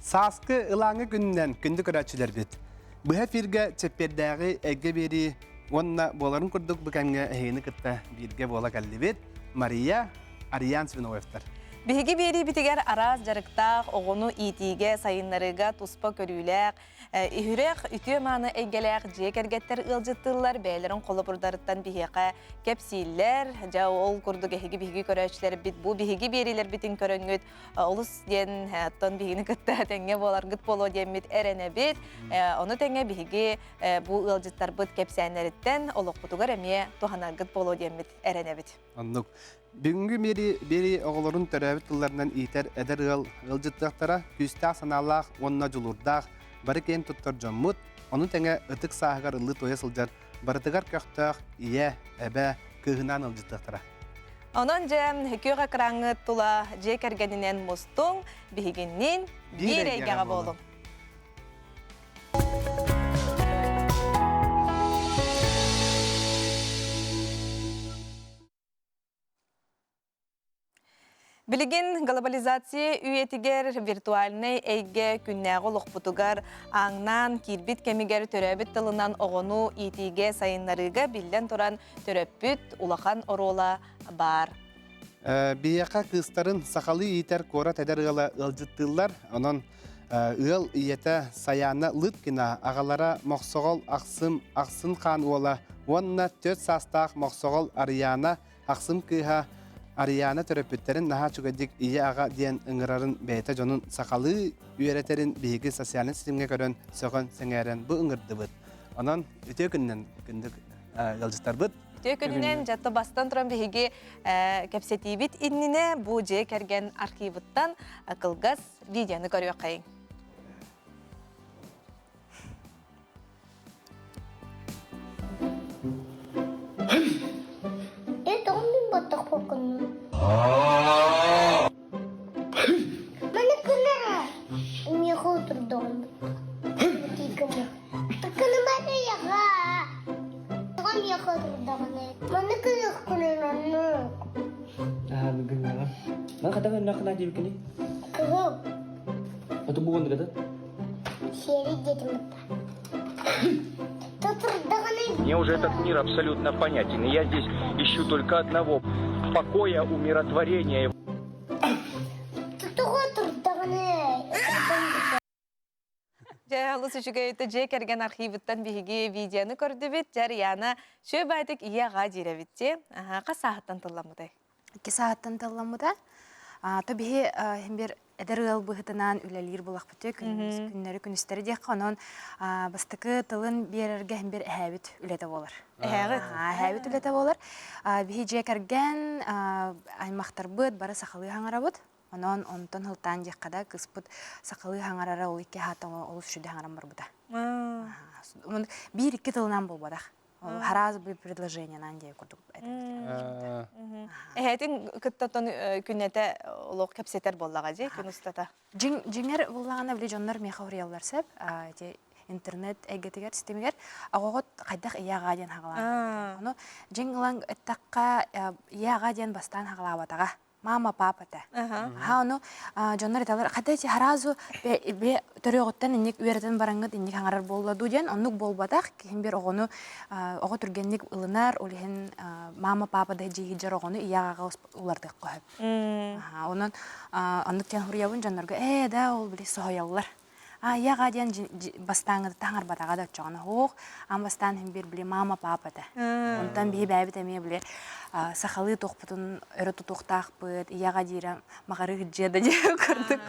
Сааскы ылааҥы күнүнэн күндү көрөөччүлэрбит! Быһа эфиргэ чэппиэрдээҕи эйгэ биэрии уонна буоларын курдук бу кэмҥэ эһигини кытта бииргэ буола кэллибит. Мария, Ариан Свиновевтар. Биһиги биэриибитигэр араас дьарыктаах оҕону иитиигэ, сайыннарыыга туспа көрүүлээх, иһирэх, үтүө-мааны эйгэлээх дьиэ кэргэттэр ыалдьыттыыллар, бэйэлэрин холобурдарыттан биһиэхэ кэпсииллэр. Дьэ, ол курдук эһиги биһиги көрөөччүлэрбит бу биһиги биэриилэрбитин көрөҥҥүт олус диэн оттон биһигини кытта тэҥҥэ буоларгыт буолуо диэммит эрэнэбит. Ону тэҥэ биһиги бу ыалдьыттарбыт кэпсээннэриттэн олохпутугар эмиэ туһанаргыт буолуо диэммит эрэнэбит. Оннук. Бүгүҥҥү биэри, биэри оҕолорун төрөөбүт тылларынан иитэр эдэр ыал ыалдьыттыахтара, күүстээх санаалаах уонна дьулуурдаах, бары киэн туттар дьоммут, ону тэҥэ ытык сааһыгар ыллыы-туойа сылдьар барытыгар көхтөөх ийэ, эбэ, кыыһынаан ыалдьыттыахтара. Онон дьэ, күөх экраҥҥыт тула дьиэ кэргэнинэн мустуҥ, биһигинниин биир эйгэҕэ буолуҥ. Билигин глобализация үйэтигэр виртуальнай эйгэ күннээҕи олохпутугар ааҥнаан киирбит кэмигэр төрөөбүт тылынан оҕону иитиигэ, сайыннарыыга биллэн туран төрөппүт улахан оруола баар. Биһиэхэ кыыстарын сахалыы иитэр куорат эдэр ыала ыалдьыттыыллар. Онон ыал ийэтэ Саяна Лыткина, аҕалара Мохсоҕол Ахсым Ахсын хаан уола уонна 4 саастаах Мохсоҕол Арыйаана Ахсым кыыһа Арыйаана төрөппүттэрин наһаа үчүгэйдик ийэ-аҕа диэн ыҥырарын бэйэтэ дьонун сахалыы үөрэтэрин биһиги социальнай ситимҥэ көрөн сөҕөн сэҥээрэн бу ыҥырдыбыт. Онон үтүө күнүнэн күндү ыалдьыттарбыт. Үтүө күнүнэн дьэ бастан туран биһиги кэпсэтиибит иннинэ бу дьиэ кэргэн архивыттан кылгас видеоны көрүөххэйиҥ. Это он баттахпаккын. Маны кынара. Миэхэ отырдоҕум. Кынымарыйаҕа. Тоҕо миэхэ отырдоҕуна? Маны кыахкынан оннук. Аа, бүгүн Ман хата гынна кына диэбиккиний? Кыһыл. Ото бугун гата? Сиэри диэтим Мне уже этот мир абсолютно понятен, и я здесь ищу только одного – покоя, умиротворения. Дьэ, олус үчүгэй дьиэ кэргэн архивыттан биһиги видеоны көрдүбүт. Дьэ, Рияна, сүө баайтык ийэ-аҕа диирэбит дии. Хас сааһыттан тылламмытай? Икки сааһыттан тылламмыта. То биһи бир эдэр ыал быһытынан үлэлиир булахпыт күннэри күнүстэри диэххэ онон бастакы тылын биэрэргэ иһин бир эһээбит үлэтэ буолар. Эһээҕит? Эһээбит үлэтэ буолар. Биһи дьиэ кэргэн аймахтарбыт бары сахалыы хаҥарабыт. Онон онтон һылтаан диэххэ да кыыспыт сахалыы хаҥарара ол икки аата олус үчүгэй хаҥаран барбыта. Биир икки тылынан буолбатах. Араас предложениянан диэ курдук Эһэтин кытта тон күннэтэ олох кэпсэтэр буоллаҕа дии күн устата. Дьиҥэр буллаҕына били дьоннор миэхэ уруйаллар сөп. Ити интернет эйгэтигэр ситимигэр оҕоҕут хайдах ийэ аҕаа диэн хаҕалаан. Ону дьиҥ ылан эттэххэ ийэ аҕа диэн бастаан хаҕалаабатаҕа. Мама, папа этэ. Аха ону дьоннор этэлэр хата эти сразу бе төрүөҕүттэн инник үөрэтэн бараҥҥыт инник хаҥарар буолла дуу диэн оннук буолбатах киһим бир оҕону оҕо түргэнник ылынар ол иһин мама папа да дьиһидьэр оҕону ийэ аҕаҕа улардыахха сөп. Онон оннук диэн суруйабын дьоннорго ээ да ол били соһуйаллар Айаҕа диэн бастааҥҥыта таҥарбатаҕа да оччоҕуна суох. Аан бастаан иһин биир били мама папа этэ. Онтон биһи бэйэбит эмиэ били сахалыы туохпутун өрө тутуохтаахпыт, ийэҕэ диирэ маҕарыы сылдьыа да диэн курдук.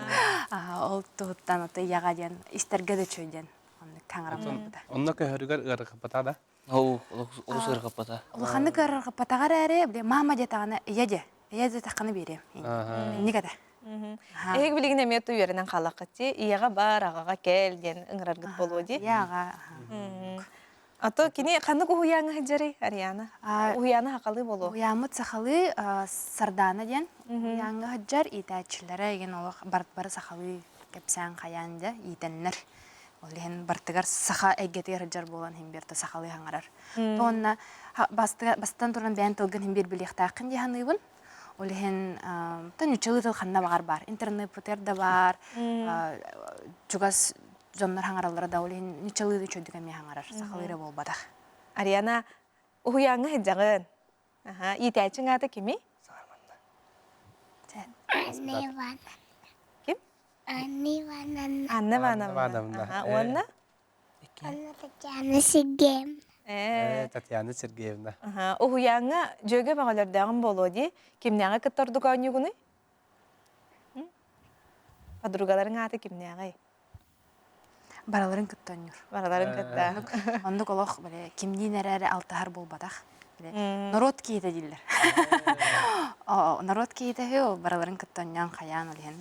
Ол туһуттан ото ийэҕэ диэн истэргэ да үчүгэй диэн оннук таҥарам буолбута. Онно көһөрүгэр ыарырҕаппата да? Ол олус ыарырҕаппата. Улаханнык ыарырҕаппатаҕа эрээри, били мама диэтэҕинэ ийэ диэ. Ийэ диэтэххинэ биэриэм. Инник этэ. Эһиги билигин эмиэ ту үөрэнэн хааллаххыт дии. Ийэҕэ бар, аҕаҕа кэл диэн ыҥыраргыт буолуо дии. Ийэ аҕа. А то кини ханнык уһуйааҥҥа сылдьарый, Ариана? Уһуйаана сахалыы буолуо. Уһуйааммыт сахалыы Сардаана диэн уһуйааҥҥа сылдьар иитээччилэрэ игин олох бары сахалыы кэпсээн хайаан дьэ иитэннэр. Ол иһин бартыгар саха эйгэтигэр сылдьар буолан иһин биэртэ сахалыы хаҥарар. Уонна бастатан туран бэйэн тылгын иһин биир билиэхтээххин дии саныыбын. Ол иһин ньуччалыы тыл ханна баҕар баар. Интернеппытыгар да баар, чугас дьоннор хаҥараллара да, ол иһин ньуччалыы да үчүгэйдик эмиэ хаҥарар, сахалыы эрэ буолбатах. Ариана, уһуйааҥҥа сылдьаҕын. Аха, иитээччиҥ аата кимий? Анна Ивановна. Ким? Анна Ивановна. Анна Ивановна. Аха, уонна? Анна Татьяна Сергеевна. Э, Татьяна Сергеевна. Аха, уһуйааҥҥа дьүөгэ бөҕөлөрдөөҕүм буолуо дии. Кимнээҕи кытта ордук оонньуугунуй? Подругаларыҥ аата кимнээҕий? Бараларын кытта оонньуур. Бараларын кытта. Оннук олох бile кимниин эрэ эрэ алтыһар буолбатах. Норуот киһитэ дииллэр. Норуот киһитэ үһү, ол бараларын кытта оонньоон хайаан ол иһин.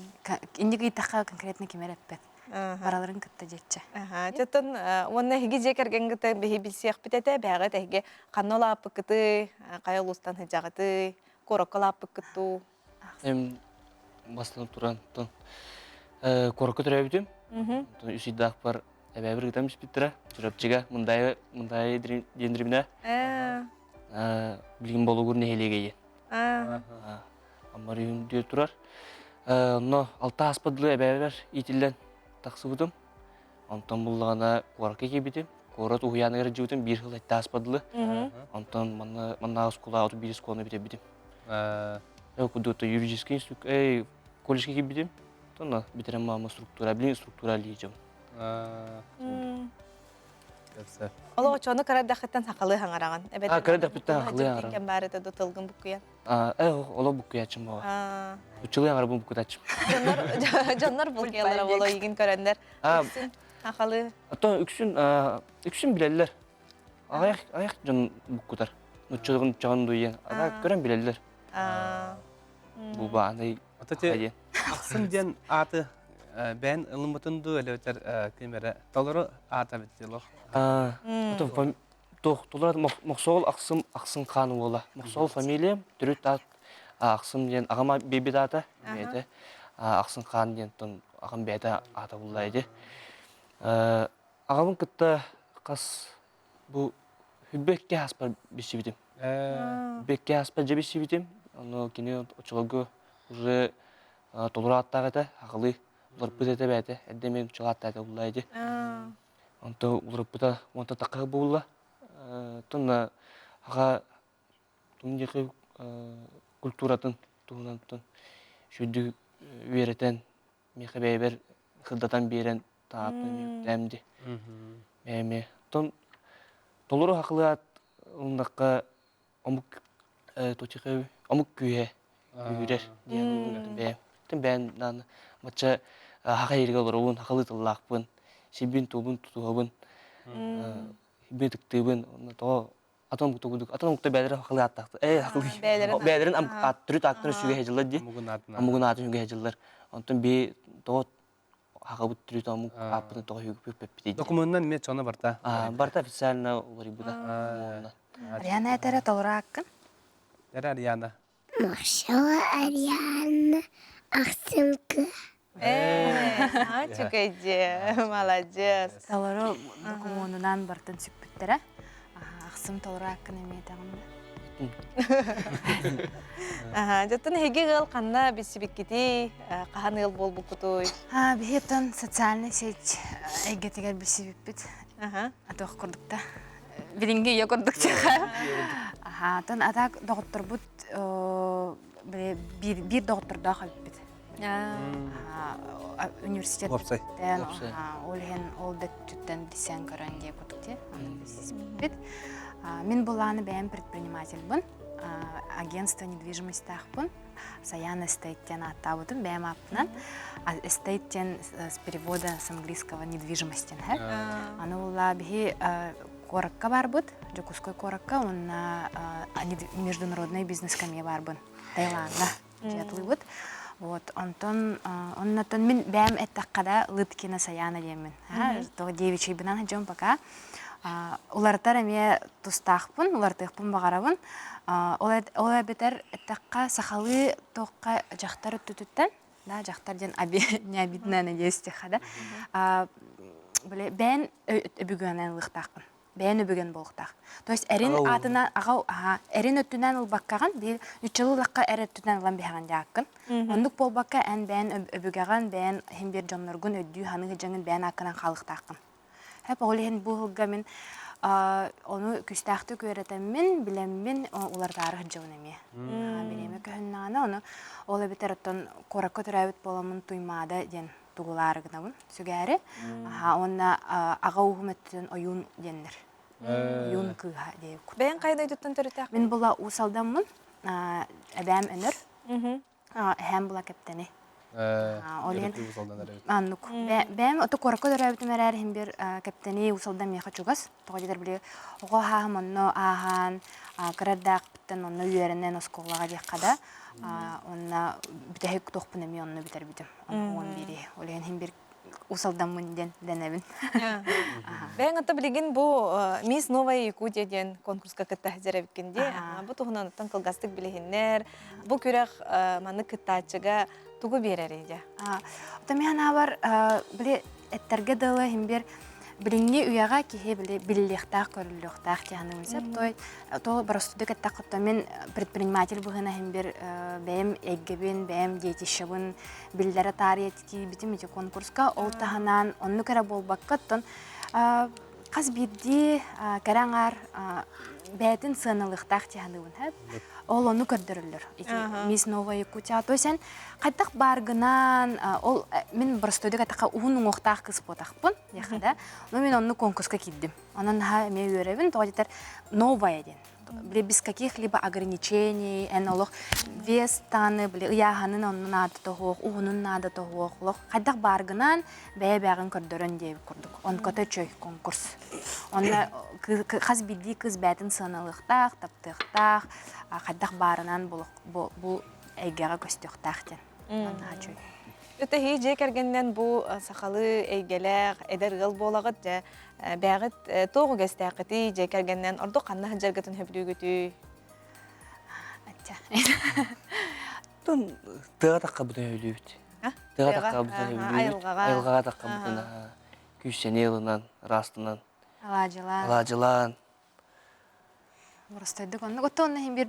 Инник ыйдахха конкретно ким эрэ эппэт. Бараларын кытта диэччи. Чөттөн уонна эһиги дьиэ кэргэҥҥитэ биһи билсиэхпит этэ, бэҕэт эһиги ханна улааппыккытый, хайа улуустан сылдьаҕытый, куоракка улааппыккыт дуу? Эм бастан туран тон куоракка төрөөбүтүм. Онтон үс ыйдаахпар эбээбир ыытан испиттэрэ. Чурапчыга Мындаайы Мындаайы диэн дирибинэ. Билигин Болугур нэһилиэгэ Аммар үһүн турар. Онно алта ааспыт дылы эбээбэр иитиллэн тахсыбытым. Онтон буллаҕына куоракка киирбитим. Куорат уһуйааныгар дьыбытым биир сыл этте ааспат дылы. Онтон манна маннааҕы оскуолаҕа биир оскуоланы бүтэрбитим. Кудута юридический институт колледжка киирбитим. Онно бүтэрэн маама структура, билин структура лиичим. Олох очону кырадахыттан сахалыы хаҥараҕын. А, кырадахпыттан сахалыы хаҥараҕын. Кэм баар этэ ду тылгын буккуйан. Э, олох буккуйааччым баҕа. Уччулуу хаҥарабын буккутааччым. Дьоннор дьоннор булкуйалара боло игин көрөннөр. Үксүн сахалыы. Оттон үксүн үксүн билэллэр. Аҕыйах аҕыйах дьон буккутар. Нуччалыгын чаҕын дуйан. Ана көрөн билэллэр. Бу баанай Ата Ахсын диэн ааты бэйэн ылыммытын дуу элэбэтэр ким эрэ толору аата бит лох. Туох толору Мохсоҕол Ахсым Ахсын хаан уола. Мохсоҕол фамилиям, төрүт аат Ахсым диэн аҕам биэрбит аата бэйэтэ. Ахсын хаан диэн тон аҕам бэйэтэ аата булла ити. Аҕабын кытта хас бу хүббэккэ ааспар билсибитим. Бэккэ ааспар дьэ билсибитим. Ону кини оччолорго уже толору ааттаах этэ, аҕалыы уларыппыт этэ бэйэтэ. Эрдэ эмиэ оччоло ааттаах этэ булла ити. Онто уларыппыта уонта тахха буолла. Тонна аҕа тумдихи культуратын туһунан сүрдүк үөрэтэн миэхэ бэйэбэр сырдатан биэрэн тааттан үктэм ди эми тон толору хакылаат ылындахха омук точка омук күүһэ күүһүрэр диэн бэйэм тэн бэйэн дааны бачча хаха иригэ олоробун хахылыы тыллаахпын сибин туубун тутуһабын сибин ытыктыыбын тоҕо атын омук курдук атын омукта бэйэлэрэ хахылыы ааттаахтар э хахылыы бэйэлэрин төрүт ааттарын сүгэ сылдьаллар дии омугун аатын сүгэ сылдьаллар онтон би тоҕо хахабыт төрүт омук ааппытын тоҕо сүгүппүппүтүй докумуонунан эмиэ чоно барта барта официально уларыйбыта Ариана этэрэ толору ааккын Эрэ Ариана Махшала Ариана Ахсынкы. Ээ, үчүгэйдиэ, маладьыас. Толору докумуонунан бартын сүкпүттэрэ. Ахсым толору ааккын эмиэ этэҕин да. Дьоттон эһиги ыал ханна билсибиккитий, хаһан ыал буолбуккутуй? Биһи оттон социальный сеть эйгэтигэр билсибиппит. Атох курдукта. Билиҥҥи ийэ курдук чаха. Аха, оттон атак доҕотторбут биир биир доҕоттордоох эбиппит. Университет Уопсай. Ол иһин ол да өттүттэн билсэн көрөн диye курдук дии. Билсибиппит. Мин булааны бэйэм предпринимательбын. Агентство недвижимостьтаахпын. Саян Эстейт диэн ааттаабытым бэйэм ааппынан. Эстейт диэн с перевода с английского недвижимость диэн Аны улла биһи куоракка барбыт, Дьокуускай куоракка уонна международный бизнес эмиэ барбын Таиландҥа дьиэтылыбыт. Вот, онтон оннотон мин бэйэм эттэххэ да Лыткина Саяна диэммин. Тоҕо девичьийбынан дьон пока. Уларытар эмиэ тустаахпын, уларытыахпын баҕарабын. Ол эбэтэр эттэххэ сахалыы туохха дьахтар өттүтүттэн, да, дьахтар диэн не обидно надеюсь да, бэйэн өбүгэнэн ылыахтаахпын. Бэйэн өбүгэн буолуохтаах. То есть эрин аатынан аҕа аха эрин өттүнэн ылбаккаҕын биир ньуччалыы ылахха эр өттүнэн ылан биһэҕин дьааккын. Оннук буолбакка эн бэйэн өбүгэҕин, бэйэн иһин биир дьонноргун өйдүү саныы сылдьаҥын бэйэн ааккынан хаалыахтааххын. Хэп ол иһин бу ыһылга мин ону күстээхтик үөрэтэммин, билэммин уларытаары сылдьабын эмиэ. Бириэмэ көһүннэҕинэ ону ол эбэтэр оттон куоракка төрөөбүт буоламмын Туймаада диэн тугулаары гынабын сүгээри. Уонна аҕа ууһум өттүнэн ойуун диэннэр. Ойуун кыыһа диэбит курдук. Бэйэҥ хайа дойдуттан төрүттээх? Мин була Уус Алдаммын, эбээм Өнөр. Эһээм була Кэптэни. Ол иһин аннук. Бэйэм ото куоракка төрөөбүтүм эрээр иһин бир Кэптэни Уус Алдан миэхэ чугас. Тоҕо диэтэр били оҕо ааһым онно ааһаан кыра эрдээхпиттэн онно үөрэнэн оскуолаҕа диэххэ да онно бүтэһик туохпун эмиэ онно бүтэрбитим. 11 Ол иһин иһин бир Уус Алдаммын диэн дэнэбин. Бэйэҥ ата билигин бу Мисс Новая Якутия диэн конкурска кытта сылдьар эбиккин дии. Бу туһунан оттон кылгастык билиһиннэр. Бу күрэх маннык кыттааччыга тугу биэрэрий дьэ? Оттон мин санаабар били эттэргэ дылы иһин бир билиҥҥи үйэҕэ киһи били биллиэхтээх, көрүллүөхтээх дии саныыбын сөп. Той то боростуйдук эттэххэ мин предприниматель быһыына иһин бир бэйэм эйгэбин, бэйэм детищебын биллэрэ таарыйа киирбитим ити конкурска. Ол таһынан оннук эрэ буолбакка, оттон хас биирдии кэрэ аҥаар бэйэтин сыаналыахтаах дии саныыбын. Ол ону көрдөрөллөр. Ити Мисс Новая Якутия. То есть эн хайдах бааргынан, ол мин боростуойдук эттэххэ уһун уҥуохтаах кыыс буотахпын, диэххэ да. Но мин оннук конкурска киирдим. Онон наһаа эмиэ үөрэбин, тоҕо диэтэр новая диэн. Били без каких-либо ограничений, эн олох вес тааны, били ыйааһынын оннун наада тоһуох, уһунун наада тоһуох, олох хайдах бааргынан бэйэ-бэйэҕин көрдөрөн диэбит курдук. Онкото чөй конкурс. Онно хас биирдии кыыс бэйэтин сыаналыахтаах, таптыахтаах, хайдах баарынан бу, бу эйгэҕэ көстүөхтээх диэн. Наһаа үчүгэй. Үтэһии дьиэ кэргэнинэн бу сахалыы эйгэлээх эдэр ыал буолаҕыт дьэ бэйэҕит туох үгэстээххитий дьиэ кэргэнинэн ордук ханна сылдьаргытын сөбүлүүгүтүй? Ачча. Тун тыаҕа таххабытын сөбүлүүбүт. Тыаҕа таххабытын сөбүлүүбүт. Айылҕаҕа таххабытын күүс-сэниэ ылынан, ыраастанан. Алаадьылаан. Алаадьылаан. Боростойдук оннук отто онно иһин биир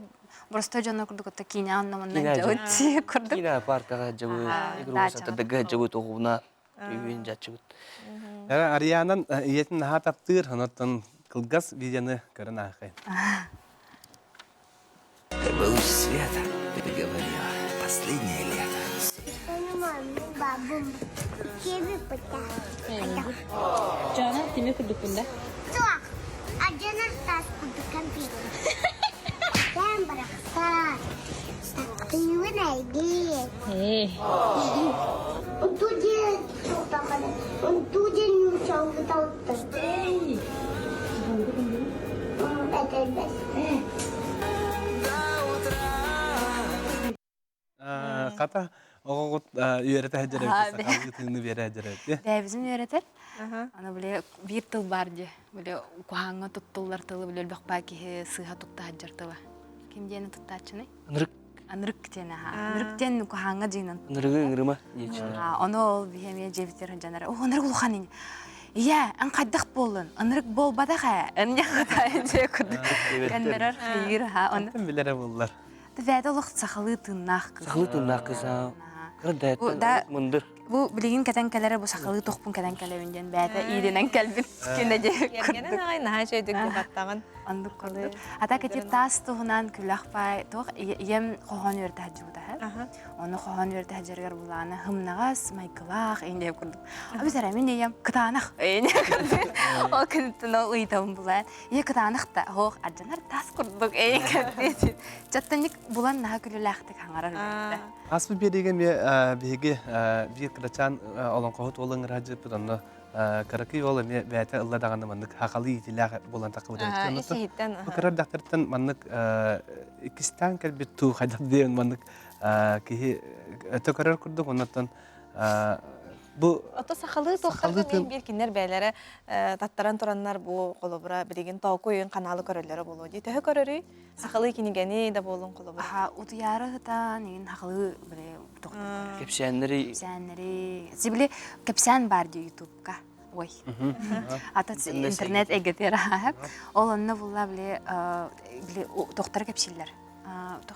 боростой дьонно курдук отто киинэ онно манна дьабыт курдук. Киинэ паркаҕа дьабыт, игру сатадыга дьабыт оҕуна үйүн дьаччыбыт. Арианан ийэтин наһаа таптыыр, онон кылгас видеоны көрөн аахайын. Был света, ты говорила, последнее лето. Дьаана тимир курдукпун да? Суох, адьынах таас курдук компьютер. Кэм барахсан, таптыыбын эйгин. Унтуу диэн унтуу диэн нууччалыы Этэрбэс. Хата оҕоҕут үөрэтэ сылдьар эбит, сахалыы тыыны биэрэ сылдьар эбит. Бэйэбитин үөрэтэр. Аны били биир тыл баар дии. Били куһааҥҥа туттуллар тылы били өлбөхпаа киһи сыыһа тутта сылдьар тыла. Ким диэни туттааччыный? Ынырык. Ынырык диэн аха. Ынырык диэн куһааҥҥа дьиҥнэн. Ынырыгы ыҥырыма диэччилэр. Ону ол биһи эмиэ дьиэбитигэр сылдьаннар, о, ынырык улахан ини. Ийээ, эн хайдах буоллун? Ынырык буолбатах ээ. Эн дьиэ курдук. Көннөрөр хайыыр аха. Оны билэрэ буоллар. Бэйэтэ олох сахалыы тыыннаах кыыс. Сахалыы тыыннаах кыыс аа. Кыра мындыр. Бу билигин кэтэн кэлэрэ бу сахалыы тохпун кэтэн кэлэбин диэн бэйэтэ ииринэн кэлбит кинэ диэбит курдук. аҕай наһаа үчүгэйдик баттаҕын. Оннук курдук. Ата кити таас туһунан күлэх баай туох ийэм хоһоон үөрэтэ сылдьыбыта. Ону хоһоон үөрэтэ сылдьарыгар булаана хымнаҕас, майгылаах иин диэбит курдук. Абыс эрэ мин ийэм кытаанах иин курдук. Ол күнүттэн ол ыйытабын булаан ийэ кытаанах да оһох ардьанар таас курдук эйин кэрдиэтин. Чаттанник булан наһаа күлүлээхтик хаҥарар үлэһиттэ. Аспыт биэриигэ эмиэ биһиги биир кырачаан олоҥхоһут уол ыҥыра сылдьыппыт онно кыракый уол эмиэ бэйэтэ ылла даҕаны маннык хахалыы иитилээх буолан таххыбыт Ис-иһиттэн Кыра эрдэхтэриттэн маннык иккистээн кэлбит туу хайдах диэн маннык киһи өтө көрөр курдук оннуттан бу Ото сахалыы туохтарга мин биир кинилэр бэйэлэрэ таттаран тураннар бу холобура билигин тооку өйүн ханаалы көрөллөрө буолуо дии. Төһө көрөрүй? Сахалыы кинигэни да буолун холобура. Аха утуйаары сытан игин сахалыы били тохтор Кэпсээннэри Кэпсээннэри. Сибили кэпсээн бар дии ютубка. Ой. Ата интернет эйгэтигэр ааһар. Ол онно булла били били тохтары кэпсииллэр.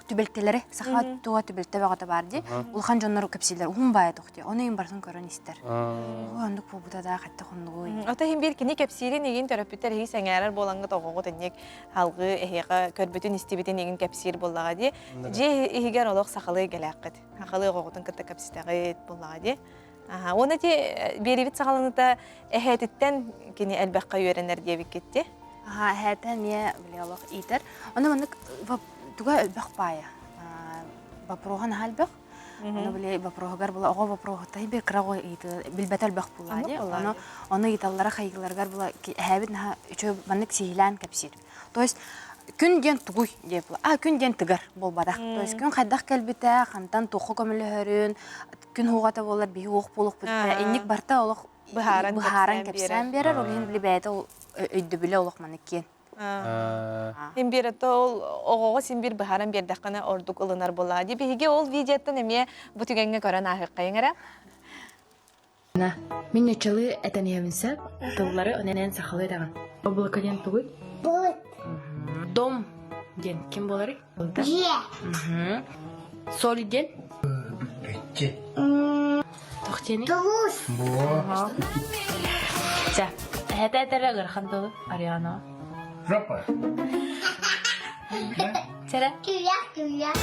Түбэлтэлэри саха туга түбэлтэ бөҕөтө баар дии. Улахан дьоннору кэпсииллэр. Уһун баайа тохти. Ону иин барытын көрөн истэр. Ой, оннук буолбута да хатта хоннугуй. Ото иһин биир кини кэпсиирин игин төрөппүттэр эһиги сэҥээрэр буолаҥҥыт оҕоҕут инник алгыы эһиэхэ көрбүтүн истибитин игин кэпсиир буоллаҕа дии. Дьиэ иһигэр олох сахалыы эйгэлээххит. Сахалыы оҕоҕутун кытта кэпсэтэҕит буоллаҕа дии. Аха, уонна ити биэриибит саҕаланыыта эһээтиттэн кини элбэххэ үөрэнэр диэбиккит дии. Аха, эһээтэ эмиэ били олох иитэр. Ону маннык туга элбэх баайа. Вопроһа наһаа элбэх. Ону били вопроһугар була оҕо вопроһута бир кыра оҕо ыйыты билбэтэ элбэх буолаа дии. Ону ону ыйыталлара хайгыларыгар була эһээбит наһаа үчүгэй маннык сиһилээн кэпсиир. То есть күн диэн тугуй диэп а күн диэн тыгар буолбатах. То есть күн хайдах кэлбитэ, хантан туохха көмөлөһөрүн, күн уоҕата буолар биһи уох буолуохпут инник барта олох быһааран быһааран кэпсээн биэрэр ол иһин били бэйэтэ ол өйдөбүлэ олох маннык киэн Син биир это ол оҕоҕо син биир быһааран биэрдэххинэ ордук ылынар буоллаҕа дии. Биһиги ол видеоттан эмиэ бу түгэҥҥэ көрөн ааһыаххайыҥ эрэ. Мин нуччалыы этэн иһэбин сөп, тыллары онон сахалыы этэҕин. Облако диэн тугуй? Былыт. Дом диэн ким буоларый? Дьиэ. Соль диэн? Туох диэний? Туус. Чэ, эһэтэ этэрэ ыарахан тылы, Ариана. Жопа. Чэрэ. Күйэх, күйэх.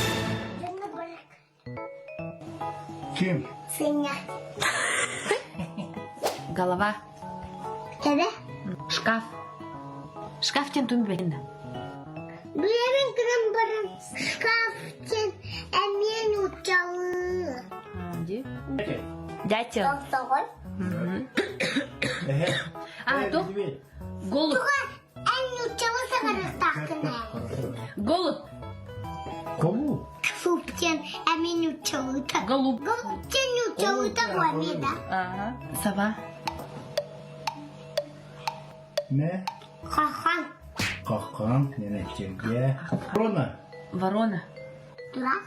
Дьонно барак. Ким? Сыня. Голова. Тебе? Шкаф. Шкаф диэн тум билбэтин да. Билэрин гынан баран шкаф диэн эмиэ нууччалыы. Дятел. Тоҕой. А, то голубь. Эн нууччалыы саҥарыахтааххын ээ. Голубь. Кому? Голубь диэн эмиэ нууччалыыта. Голубь. Голубь диэн нууччалыыта буо да. Ага. Сова. Не? Хахан. Хахан, ненечерге. Ворона. Ворона. Дурак.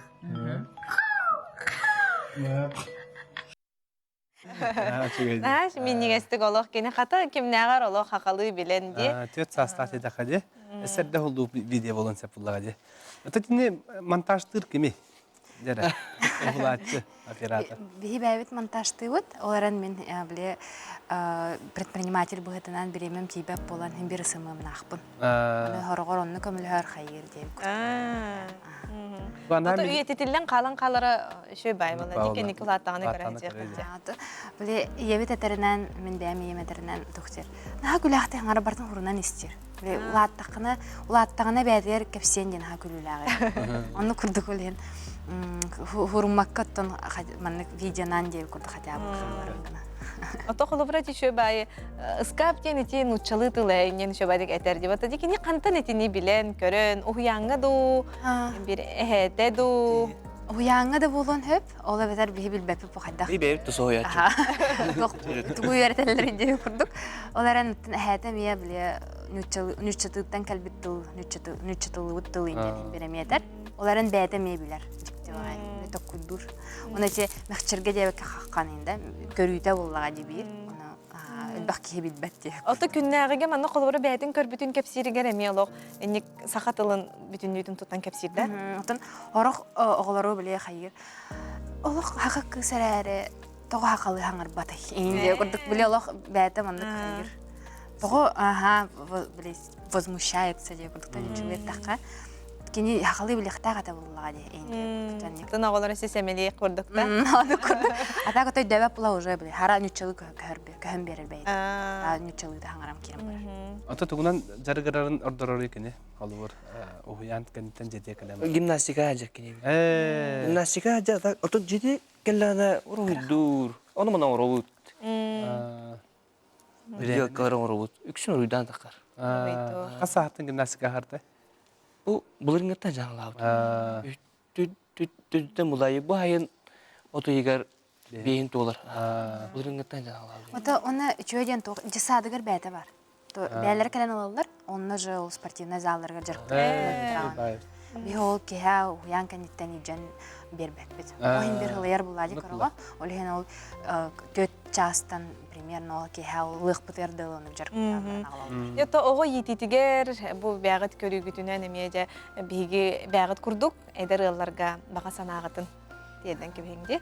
Знаешь, минньигэстик олох кини хата кимнээҕэр олох хахалыы билэн дии. Түөрт саастаах диэтэххэ дии. Эсэрдэ холлуу видео буолан сөп буллаҕа дии. Ото тини монтажтыыр кими? Дьэрэ. Уһулааччы оператор. Биһи бэйэбит монтажтыыбыт. Ол эрэн мин били предприниматель быһыытынан бириэмэм тиийбэт буолан иһин бир ысымыамнаахпын. Аны хороҕор онно көмөлөһөр хайыыр диэн Ото үйэтитиллэн хаалан хаалара үчүгэй баай буолла. Дии кэнники улааттаҕына көрө Били ийэбит этэринэн, мин бэйэм ийэм этэринэн тохтер. Наһаа күлээхтэй хаҥара бартын хурунан истир. Били улааттаххына, улааттаҕына бэйэтигэр кэпсиэн диэн наһаа күлүүлээҕэ. Онну курдук үлэһин хуруммакка оттон маннык видеонан диэби курдук хотя бы хааларын гына. Ото холобура ити баайы ыскаап диэн ити нууччалыы тыл ээ диэн үчүгэй этэр диэбит. Ити кини хантан итини билэн, көрөн, уһуйааҥҥа дуу, бир эһээтэ дуу. Уһуйааҥҥа да буолуон сөп, ол эбэтэр биһи билбэппит бу хайдах. Би бэйэбит тусуһуйааччы. Тугу үөрэтэллэрин диэби курдук. Ол эрэн эһээтэ эмиэ били нууччатыттан кэлбит тыл, нууччатыллыбыт тыл диэн бир эмиэ этэр. Ол эрэн бэйэтэ эмиэ билэр. Дьикти баҕайы токкуйдуур. Оны ити мэхчиргэ диэбэккэ хаххан инде көрүүтэ буоллаҕа дибиир. Оны элбэх киһи билбэт диэ. Ото күннээҕигэ манна холобура бэйэтин көрбүтүн кэпсииригэр эмиэ олох инник саха тылын бүтүннүүтүн туттан кэпсиирдэ. Оттон орох оҕолору билиэ хайыыр. Олох хака кыыс эрээри тоҕо хахалыы хаҥырбатай. Индия курдук били олох бэйэтэ маннык хайыыр. Тоҕо аха били возмущается диye курдук үчүгэй эттэххэ кини хахалыы билиэхтээх этэ буоллаҕа дии индия Тын оҕолор сисэмэлиэх курдук да Ону курдук. А так өтөй дөбөп була уже били хара ньуччалыы көһөн биэрэр бэйэтэ. Ньуччалыы хаҥарам киирэн барар. Ото тугунан жарыгырарын ордорору кини холобур уһуйаан кэнниттэн дьиэтиэ кэлэн. Гимнастика дьэ кини. Гимнастика дьэ отут дьиэти кэллэҕинэ уруһуйдуур. Ону мана оҥоробут. Билиэккалар оҥоробут. Үксүн уруйдаан таххар. Хас саахтан гимнастика аһарда? Бу былырыҥҥыттан дьаҥалаабыт. Түттэн булайы бу айын отуйугар биэһин туолар. Былырыҥҥыттан дьаҥалаабыт. Ото оны үчүгэй диэн туох дьыссаадыгар бэйэтэ бар. Бээлэрэ кэлэн ылаллар, онно же ол спортивнай залларыгар дьарыктанар. Биһи ол киһэ уһуйаан кэнниттэн илдьэн биэрбэппит. Ол иһин бир ылыйар булаа дии көрөҕө. Ол иһин ол төт. чаастан примерно ол киэһэ ылыахпытыгар дылы ону дьарыктаан аҕалаллар. Это оҕо иитиитигэр бу бэҕит көрүүгүтүнэн эмиэ дьэ биһиги бэҕит курдук эдэр ыалларга баҕа санааҕытын тиэрдэн кэбиһиҥ дии.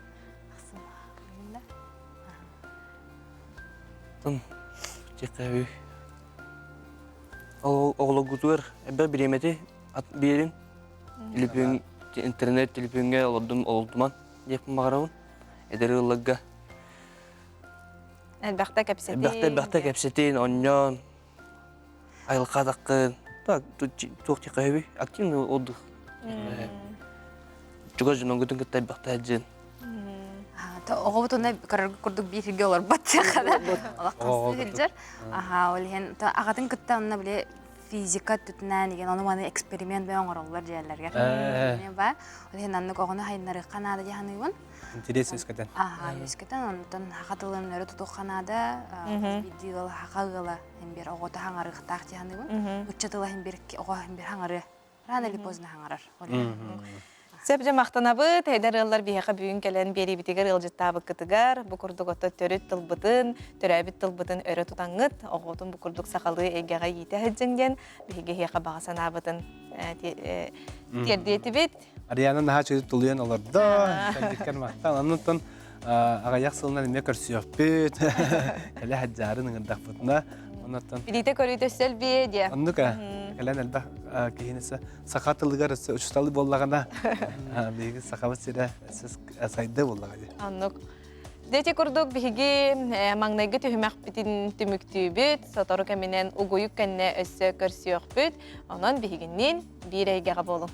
Тын тиэхтэһүү. Оҕолоргутугар эбэ бириэмэти биэрин. Телефон интернет телефоҥҥа олордум олордуман диэхпин баҕарабын. Эдэр ыалларга Элбэхтэ кэпсэтин. Элбэхтэ элбэхтэ кэпсэтин, онньоон, айылҕа атаххын. Так, туох тиэхэһэбий? Активный отдых. Чугас дьоноҥгутун кытта элбэхтэ сылдьын. Оҕобут онно көрөргө курдук биир сиргэ олорбот олох хастыы сылдьар. Аха, ол иһин аҕатын кытта онно били физика өттүтүнэн деген ону маны эксперимент бөҕө оҥороллор дьиэлэригэр. Ба, ол иһин аннык оҕону хайыннарыахха наада дии саныыбын. Интерес үөскэтэн. Аха, үөскэтэн, онтон саха тылын өрө тутуохха наада. Биирдии ыал саха ыала иһин биир оҕото хаҥарыахтаах дии саныыбын. Ычча тыла иһин биир оҕо иһин биир хаҥарыа. Рано или поздно хаҥарар. Сөп дьэ махтанабыт. Эдэр ыаллар биһиэхэ бүгүн кэлэн биэриибитигэр ыалдьыттаабыккытыгар бу курдук ото төрүт тылбытын, төрөөбүт тылбытын өрө тутаҥҥыт, оҕотун бу курдук сахалыы эйгэҕэ иитэ сылдьыҥ диэн биһиги эһиэхэ баҕа санаабытын тиэрдиэтибит. Ариана наһаа үчүгэй тулуйан олордо. Кэлбиккэр махтал. Оннуттан аҕыйах сылынан эмиэ көрсүөхпүт. Кэлэ сылдьаарын ыҥырдахпытына. Оннуттан Билиитэ көрүүтэ өссө элбиэ диэ. Оннук ээ. Кэлэн элбэх киһини саха тылыгар өссө учууталы буоллаҕына биһиги сахабыт сирэ сайдыы буоллаҕа дии. Оннук. Дети курдук биһиги маҥнайгы түһүмэхпитин түмүктүүбүт, сотору кэминэн угуйук кэннэ өссө көрсүөхпүт. Онон биһигинниин биир эйгэҕэ буолуҥ.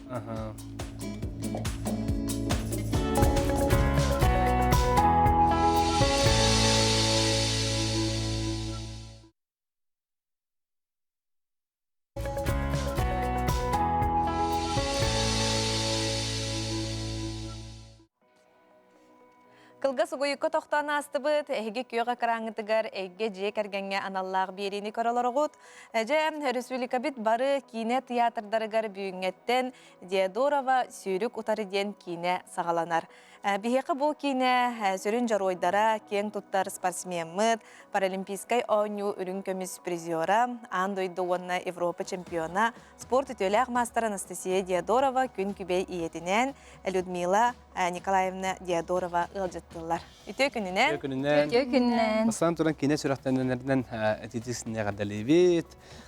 Кылгас угуйукка тохтоон аастыбыт, эһиги күөх экраҥҥытыгар эйгэ дьиэ кэргэҥҥэ аналлаах биэриини көрө олороҕут. Дьэ, республикабыт бары киинэ тыйаатырдарыгар бүгүҥҥэттэн Диодорова сүүрүк утары диэн киинэ саҕаланар. Биһиэхэ бу киинэ сүрүн дьоруойдара киэҥ туттар спортсмеммыт, Паралимпийскай оонньуу үрүҥ көмүс призера, аан дойду уонна Европа чемпиона, спорт үтүөлээх маастара Анастасия Диодорова күн күбэй ийэтинээн Людмила Николаевна Диодорова ыалдьыттыыллар. Үтүө күнүнэн! Үтүө күнүнэн! Үтүө күнүнэн! Бастаан туран киинэ сүрэхтэнэринэн этитисинэ эҕэрдэлиибит.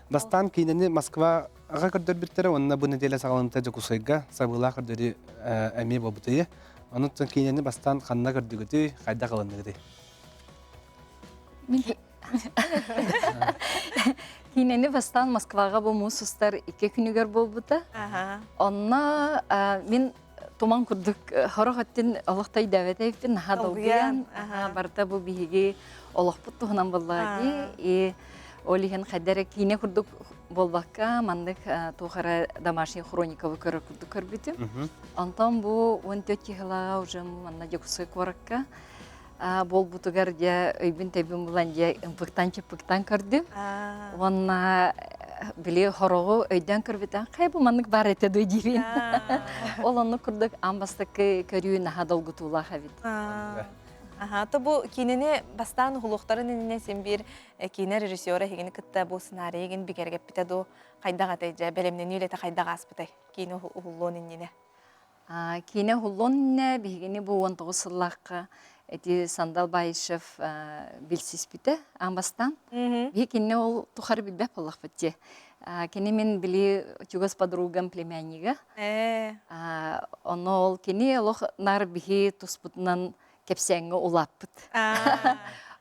Бастаан киинэни Москваҕа көрдөрбүттэрэ уонна бу нэдиэлэ саҕаланыыта Дьокуускайга сабыылаах көрдөрүү эмиэ буолбутуй. Онон киинэни бастаан ханна көрдүгүтүй, хайдах ылынныгытый? Мин Киинэни бастаан Москваҕа бу муус устар икки күнүгэр буолбута. Онно мин туман курдук хорох өттүн олох да өйдөөбөт наһаа долгуйан барыта бу биһиги олохпут туһунан буоллаҕа дии и ол иһин хайда эрэ киинэ курдук буолбакка маннык туох эрэ домашний хроникабы көрөр курдук көрбүтүм. Онтон бу 14 киһилааҕа уже манна Дьокуускай куоракка буолбутугар дьэ өйбүн-төйбүн булан дьэ ымпыктан-чыппыктан көрдүм. Уонна били хороҕу өйдөөн көрбүтэн хайа бу маннык баар этэ дуо диибин. Ол оннук курдук аан бастакы көрүү наһаа долгутуулаах эбит. Аха, то бу киинэни бастаан уһулуохтарын иннинэ син биир киинэ режиссера эһигини кытта бу сценарийгин бигэргэппитэ дуу хайдах этэй дьэ бэлэмнэнии үлэтэ хайдах ааспытай киинэ уһуллуон иннинэ? Киинэ уһуллуон иннинэ биһигини бу 19 сыллаахха эти Сандал Баишев билсиспитэ аан бастаан. Биһи кинини ол тухары билбэт буоллахпыт дии. Кини мин били чугас подругам племяннига. Онно ол кини олох наар биһи туспутунан кэпсээҥҥэ улааппыт.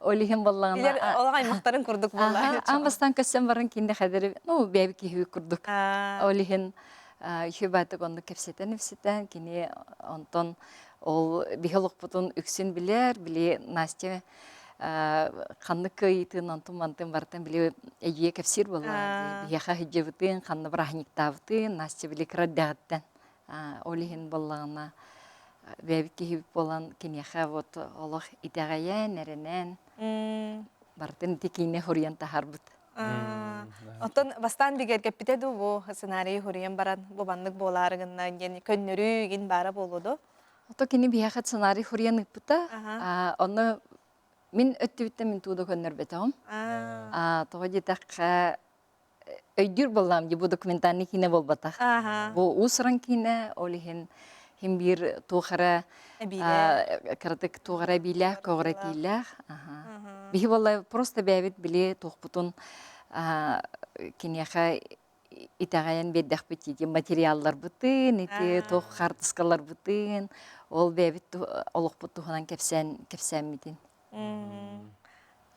Ол иһин буоллаҕына Олох аймахтарын курдук буолла. Аан бастаан көссөн баран кинини хадары ну бэйэбит киһи курдук. Ол иһин үчүгэй оннук кэпсэтэн-ипсэтэн кини онтон ол биһи олохпутун үксүн билэр, били Настя ханнык кыайыытын онтун-мантын барытын били эдьиийэ кэпсиир буоллаҕа биһиэхэ сылдьыбытын, ханна бырааһынньыктаабытын Настя били кыра эрдэҕиттэн ол иһин буоллаҕына бэйэбит киһибит буолан киниэхэ вот олох итэҕэйэн, эрэнэн барытын ити киинэ суруйан таһаарбыт. Оттон бастаан бигэргэппитэ дуу бу сценарийы суруйан баран бу маннык буолаары гынна диэн көннөрүү игин баара буолуо дуо? Ото кини биһиэхэ сценарий суруйан ыыппыта. Онно Мин өттүбүттэн мин тууда көннөрбөтөҕүм. Тоҕо диэтэххэ, өйдүүр буоллаам дии бу документальный киинэ буолбатах. Бу уус-уран киинэ, ол иһин хин биир туох эрэ кыратык туох эрэ эбиилээх, көҕүрэтиилээх. Биһи буолла просто бэйэбит били туохпутун киниэхэ итэҕэйэн биэрдэхпит ити материалларбытын, ити туох хаартыскаларбытын, ол бэйэбит олохпут туһунан кэпсээн кэпсээммитин.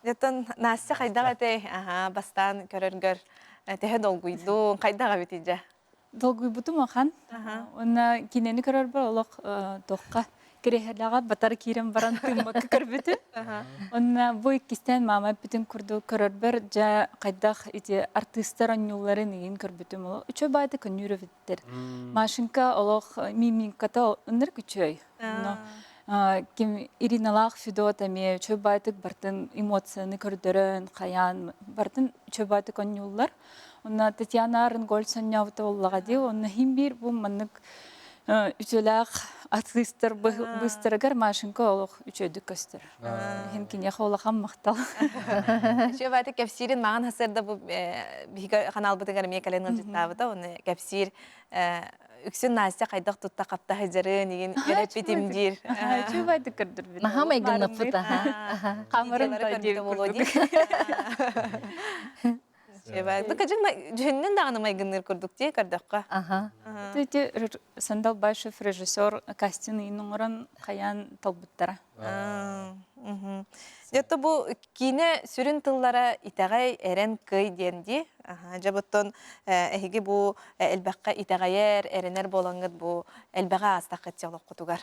Оттон Настя хайдах этэй? Аха, бастаан көрөргөр төһө долгуйдуҥ, хайдах эбитий дьэ? Долгуйбутум ахан. Уонна кинини көрөрбөр олох туохха кириэһэлэҕэ батары киирэн баран тыыммакка көрбүтүм. Онно бу иккистээн маама эппитин курдук көрөрбөр дьэ хайдах ити артыыстар онньуулларын игин көрбүтүм. Олох үчүгэй баайда көннүүр эбиттэр. Машенька олох мимиката ынырык үчүгэй. Онно ким Ириналаах Федот эмиэ үчүгэй баайтык бартын эмоцияны көрдөрөн, хайаан бартын үчүгэй баайтык онньууллар. Онно Татьяна Арынгольд сонньообута буоллаҕа дии. Онно иһин биир бу маннык үтүөлээх артыыстар быыстарыгар Машенька олох үчүгэйдик көстөр. Иһин киниэхэ улахан махтал. Үчүгэй баайты кэпсиирин маҕан хасыарда бу биһиги ханаалбытыгар эмиэ кэлэн ыалдьыттаабыта. Оны кэпсиир үксүн Настя хайдах тутта хапта сылдьарын игин үөрэппитим диир. Үчүгэй баайдык көрдөрбүт. Наһаа майгыннаппыт аха. Хамырын көрбүтэ буолуо дии. Бу кыдьык дьүһүнүн даҕаны майгынныыр курдук дии көрдөххө. Аха. Ити Сандал Башев режиссер кастинг ыйын оҥорон хайаан талбыттара. Дьэ бу киинэ сүрүн тыллара итэҕэй, эрэн, кый диэн дии. Дьэ буттун эһиги бу элбэххэ итэҕэйэр, эрэнэр буолаҥҥыт бу элбэҕи аастаххыт олоххутугар.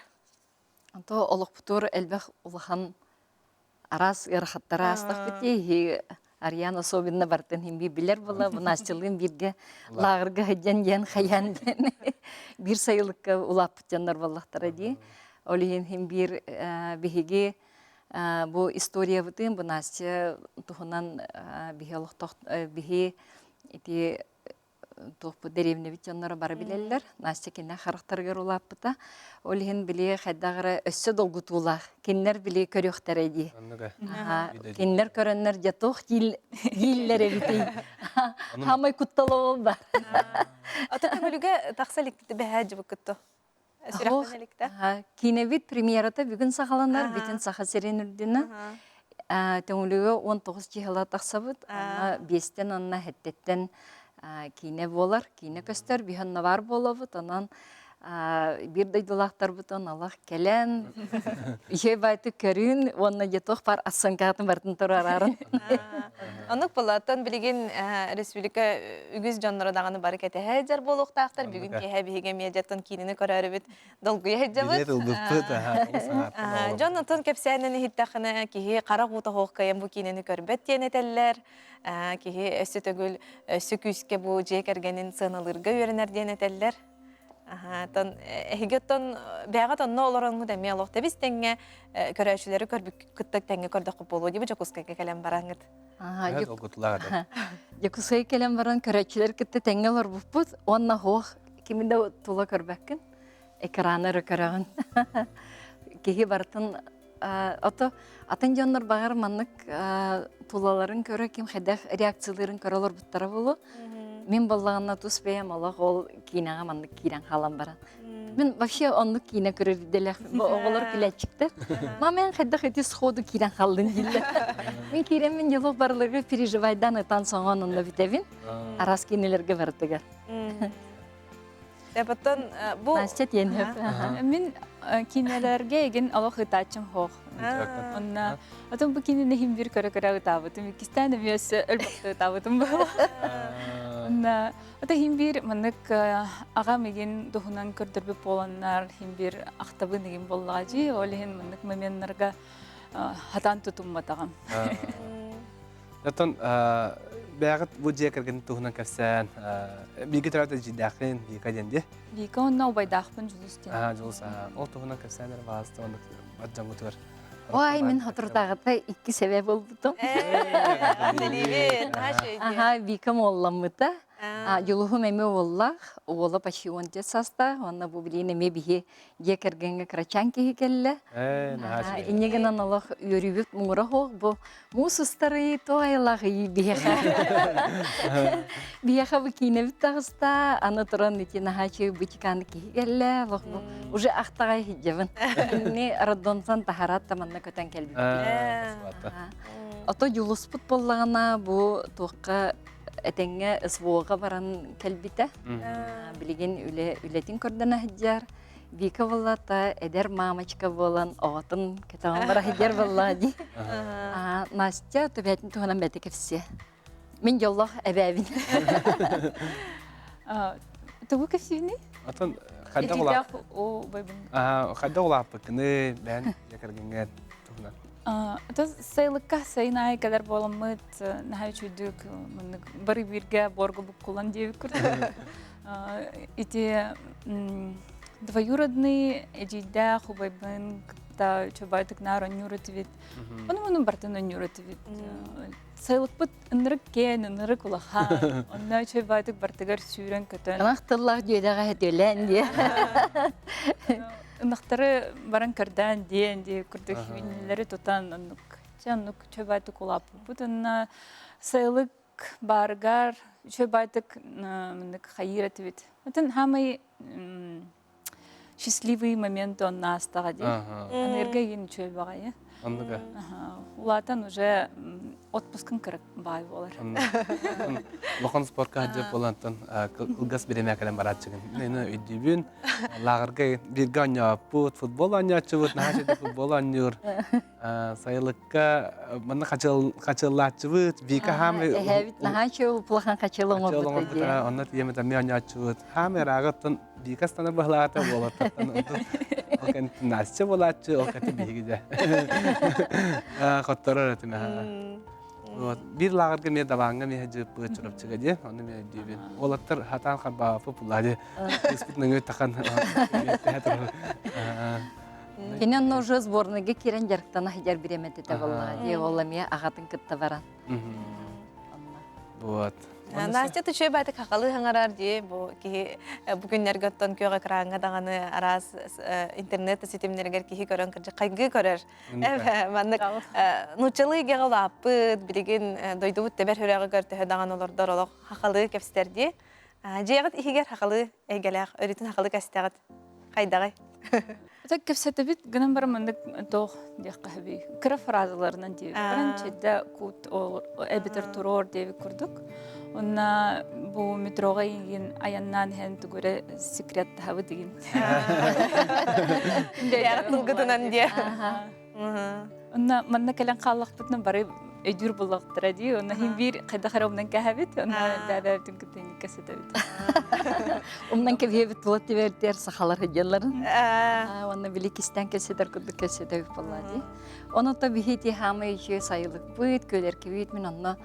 Онто олохпутугар элбэх улахан араас ыарахаттары аастахпыт дии Ариан особенно бартын иһин биир билэр була бу Настялыын бииргэ лааҕырга сылдьан диэн хайаан диэн биир сайылыкка улааппыт дьоннор буоллахтара дии. Ол иһин иһин биир биһиги бу историябытын бу Настя туһунан биһи олохтоох биһи ити туохпут дэриэбинэбит дьонноро бары билэллэр. Настя кинилэр харахтарыгар улааппыта. Ол иһин били хайдах эрэ өссө долгутуулаах. Кинилэр били көрүөхтэрэ дии. Кинилэр көрөннөр дьэ туох дииллэр эбитий? Хамай куттала ол бар. Ата көмөлүгэ тахса иликтити бэһээ дьыбыккытто. Сүрэхтэн иликте. Киинэбит премьерата бүгүн саҕаланар, бүтүн Саха сирин үрдүнэн. Төҥүлүгэ 19 чыһыла тахсабыт. Онно биэстэн онно хэттеттен киинэ буолар, киинэ көстөр, биһэн навар буолабыт. Онон биир дойдулаахтарбытын алах кэлэн, үчүгэй байтык көрүүн уонна дьэ туох бар ассанкаатын бартын турарарын. Оннук буолааттан билигин республика үгүс дьонноро даҕаны бары кэтэһэ сылдьар буолуохтаахтар. Бүгүн киэһэ биһиги медиаттан киинини көрөөрүбүт долгуйа сылдьабыт. Билиэт ылбыппыт, аха, Дьон онтон кэпсээнин иһиттэххинэ киһи харах уута суох кыайан бу киинэни көрбөт диэн этэллэр. Киһи өссө төгүл өссө күүскэ бу дьиэ кэргэнин сыаналыырга үөрэнэр диэн этэллэр. Аха, эһиги оттон бэйэҕит онно олороҥҥут эмиэ олох тэбис тэҥҥэ көрөөччүлэри көрбүт кытта тэҥҥэ көрдөххүт буолуо дии бу Дьокуускайга кэлэн бараҥҥыт. Дьокуускайга кэлэн баран көрөөччүлэр кытта тэҥҥэ олорбуппут уонна суох кими да тула көрбөккүн экраны эрэ көрөҕүн. Киһи барытын ото атын дьоннор баҕар маннык тулаларын көрө ким хайдах реакцияларын көрө олорбуттара буолуо. Мин буоллаҕына тус бэйэм олох ол киинэҕэ маннык киирэн хаалан баран. Мин вообще оннук киинэ көрөр идэлээх бу оҕолор күлээччиктэр. Мама эн хайдах ити сходу киирэн хааллын дииллэр. Мин киирэммин дьолох барыларга переживайдан ытан соҥон онно бүтэбин. Араас киинэлэргэ барытыгар. Эпоттон бу Настя тиэн Мин киинэлэргэ эгин олох ытааччым хоох. Онна отон бу киинэни иһин бир көрө-көрө ытаабытым. Иккистээн эмиэ өссө өлбөхтө ытаабытым буолла. Онна ото иһин бир маннык аҕам игин туһунан көрдөрбүт буоланнар иһин бир ахтабын игин буоллаҕа дии. Ол иһин маннык моменнарга хатаан тутумматаҕым. Оттон бэйэҕит бу дьиэ кэргэн туһунан кэпсээн, бииргэ төрөөбүт эдьиийдээххин Вика диэн дии? Вика онно убайдаахпын Дьулус диэн. Аа, Дьулус, ол туһунан кэпсээн эрэ баҕаста оннук бар дьоҥҥутугар. Ой, мин соторутааҕыта икки сэбэ буолбутум. Аха, Вика уолламмыта. Дьулуһум эмиэ уоллаах, уола почти 10 саастаах, уонна бу билигин эмиэ биһи дьиэ кэргэҥҥэ кырачаан киһи кэллэ. Инньэ гынан олох үөрүүбүт муҥура суох бу муус устарый туох айылаах ый биһиэхэ. Биһиэхэ бу киинэбит таҕыста, аны туран ити наһаа үчүгэй бытикааны киһи кэллэ, олох бу уже ахтаҕай сылдьабын. Кинини роддомтан таһараат да манна көтөн кэлбиппит. Ото дьулуспут буоллаҕына бу туохха этэҥҥэ СВО-ҕа баран кэлбитэ. Билигин үлэ үлэтин көрдөнө сылдьар. Вика буоллата эдэр мамочка буолан оҕотун көтөҕөн бара сылдьар буолла дии. Настя төбөтүн туһунан бэти кэпсиэ. Мин дьоллоох эбээбин. Тугу кэпсиибиний? Атын хайдах улаап хайдах улааппыккыный бэйэн дьиэ кэргэҥҥэр туһунан. Ата сайылыкка сайын аайы кэлэр буоламмыт наһаа үчүгдүк маннык бары бииргэ буорга буккулан диэбит курдук. Ити двоюродный эдьиийдээх убайбын кытта үчүгэй наар онньуур этибит. Ону муну бартын онньуур этибит. Сайылыкпыт ынырык киэн, ынырык улахан. Онно үчүгэй баайтык бартыгар сүүрэн көтөн. Ынах тыллаах дьүөдэҕэ сөтүөлээн диэ. Ынахтары баран көрдөөн диэн дии курдук үүнүүлэри тутан оннук чэ оннук үчүгэй баайтык улааппыппыт уонна сайылык баарыгар үчүгэй баайтык маннык хайыыр этибит. Атын хаамай счастливый момент онно аастаҕа дии. Аныырга игин үчүгэй баҕайы. Оннуга. Улаатан уже отпускын кырык баай буолар. Улахан спортка сылдьар буолантан кылгас бириэмэ кэлэн барааччыгын. Мен өйдүүбүн. Лааҕырга бииргэ оонньооппут, футбол оонньооччубут, наһаа үчүгэй футбол оонньуур. Сайылыкка манна хачыллааччыбыт, Вика хаамы Эһээбит наһаа үчүгэй улахан хачыл оҥорбут дии. Онно тиийэммит эмиэ оонньооччубут. Хаамы ырааҕыттан Вика станар баһылаата буолаттан ол кэнниттэн Настя буолааччы, ол кэнниттэн биһиги дьэ. Хотторор этим Вот. Биир лааҕырга эмиэ Дабааҥҥа эмиэ дьыппыт Чурапчыга диэн, онно эмиэ өйдүүбүн. Уолаттар хатаан харбааппы пулаа диэ. Кыыспыт нөҥүө тахан Кини онно уже сборныйга киирэн дьарыктана сылдьар бириэмэтэ буоллаҕа дии, ол эмиэ аҕатын кытта баран. Вот. Настя үчүгэй баатык хахалы хаҥарар дии бу киһи бу күннэргэ оттон күөх экраҥҥа даҕаны араас интернет ситимнэригэр киһи көрөн кырдьык хайгыы көрөр. Маннык нууччалыы эйгэҕэ улааппыт, билигин дойдубут тэбэр сүрэҕигэр төһө даҕаны олордор олох хахалыы кэпсэтэр дии. Дьиэҕит иһигэр хахалыы эйгэлээх, өрүтүн хахалыы кэстэҕит. Хайдаҕый? Так кэпсэтэбит гынан баран маннык туох диэххэ сөбүй кыра фразаларынан диэбит баран чэйдэ кут эбэтэр туруор диэбит курдук онно бу метроҕа игин айаннаан иһэн тугу эрэ секрет таһабыт игин тылгытынан диэ Онно манна кэлэн хааллахпытына бары өйдүүр буллахтара дии. Онно иһин биир хайдах эрэ умнан кээһэбит, онно бэйэбитин кытта инник кэсэтэбит. Умнан кэбиһэбит була тибэрдиэр сахалар сылдьалларын. Уонна били кистээн кэсэтэр курдук кэсэтэбит буолла дии. Онон биһи ити хаамай үчүгэй сайылыкпыт, көлөркүбүт мин онно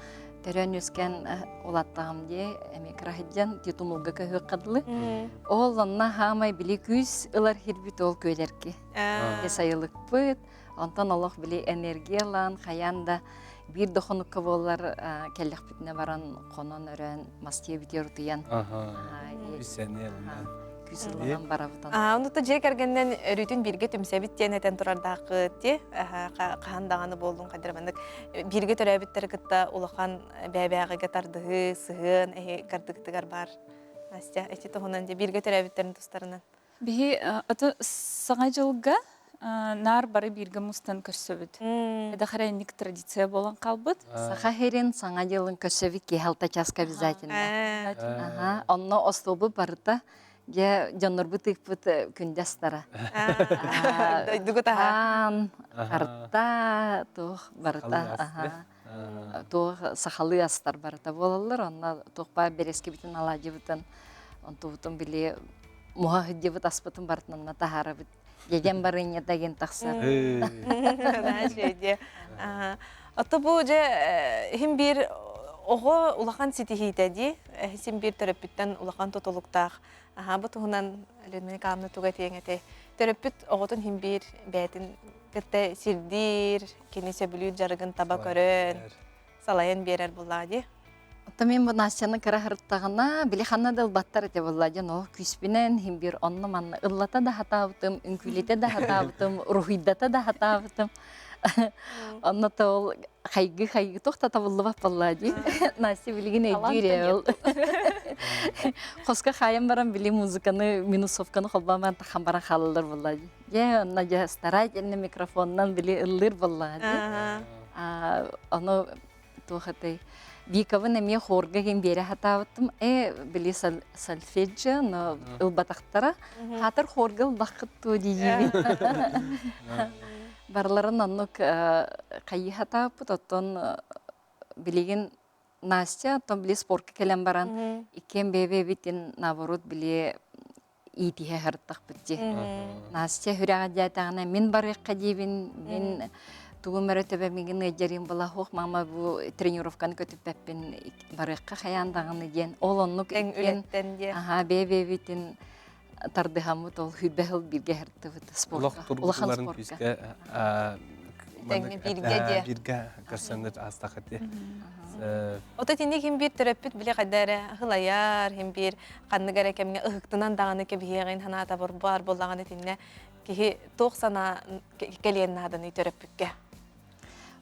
төрөөн үөскээн улааттаҕым дии эмиэ кыра сылдьан титумулга көһүөххэ дылы. Ол онно хаамай били күүс ылар хирбит ол күөлэрки. Сайылыкпыт, онтон олох били энергия ылан, хайаан да биир да хонукка буоллар кэллэхпитинэ баран хонон өрөөн мастия бүтүөр утуйан күүс ылынан барабыт. Онута дьиэ кэргэнинэн өрүүтүн бииргэ түмсэбит диэн этэн турардааххыт дии хаһан даҕаны буоллун хайдара маннык бииргэ төрөөбүттэри кытта улахан бэйэ-бэйэҕэ тардыһыы, сыһыан эһи кардыгытыгар баар. Настя, ити туһунан дьэ бииргэ төрөөбүттэрин тустарынан. Биһи аты Саҥа дьылга наар бары бииргэ мустан көрсөбүт. Эдэх эрэ инник традиция буолан хаалбыт. Саха сирин Саҥа дьылын көрсөбүт киэһэ алта часка обязательно. Ага, онно остуолбут барыта дьэ дьоннорбут ыыппыт күндү астара. Дойдугут аһа. Хаан, харта, туох барыта. Аха. Туох сахалыы астар барыта буолаллар. Онно туох баар бэрэскибитин алаадьыбытын, онтубутун били муха сылдьыбыт аспытын барытын таһаарабыт. Дьэдьэн барыанньата диэн тахсар. Ото бу дьэ иһин биир оҕо улахан ситиһиитэ дии. Син биир төрөппүттэн улахан тутулуктаах. Аха бу туһунан Людмила Николаевна туга этиэҥ этэй? Төрөппүт оҕотун иһин биир бэйэтин кытта сирдиир, кини сөбүлүүр дьарыгын таба көрөн, салайан биэрэр буллаҕа дии. Оттон мин бу Настяны кыра сырыттаҕына, били ханна да ылбаттар этэ буолла дьон ол күүспүнэн иһин биир онно-манна ыллата да сатаабытым, үҥкүүлэтэ да сатаабытым, уруһуйдата да сатаабытым. Онно то ол хайгы-хайгы туох да табыллыбат буолла дии. Настя билигин өйдүүр ээ ол. Хоско хаайан баран били музыканы, минусовканы холбоон баран тахан баран хаалаллар буолла дии. Дьэ, онно дьэ старательно микрофонунан били ыллыыр буоллаҕа дии. Ону туох этэй Викабын эмиэ хорга ким биэрэ сатаабытым э били сольфеджио но ылбатахтара хаатар хорга ылбаххыт дуо диибин барыларын оннук хайыы сатаабыппыт оттон билигин Настя оттон били спортка кэлэн баран иккиэн бэйэ-бэйэбитин наоборот били иитиһэ сырыттахпыт дии. Настя сүрэҕэ диэтэҕинэ мин барыахха диибин, мин тугум эрэ төбөм игин ыалдьарым була суох, мама бу тренировканы көтүппэппин барыахха хайаан даҕаны диэн. Ол оннук Тэҥ үлэттэн диэ. Аха, бэйэ-бэйэбитин тардыһаммыт ол хүрбэ сыл бииргэ сырыттыбыт спортка. Улахан спортка. Тэҥҥэ бииргэ диэ. Бииргэ көрсөҥҥүт аастахыт дии. Ото итинник хим биир төрөппүт били хайда эрэ ыһылайар, хим биир ханнык эрэ кэмҥэ ыһыктынан даҕаны кэбиһиэҕин санаата баар буоллаҕына итиннэ киһи туох санаа кэлиэн нааданый төрөппүккэ?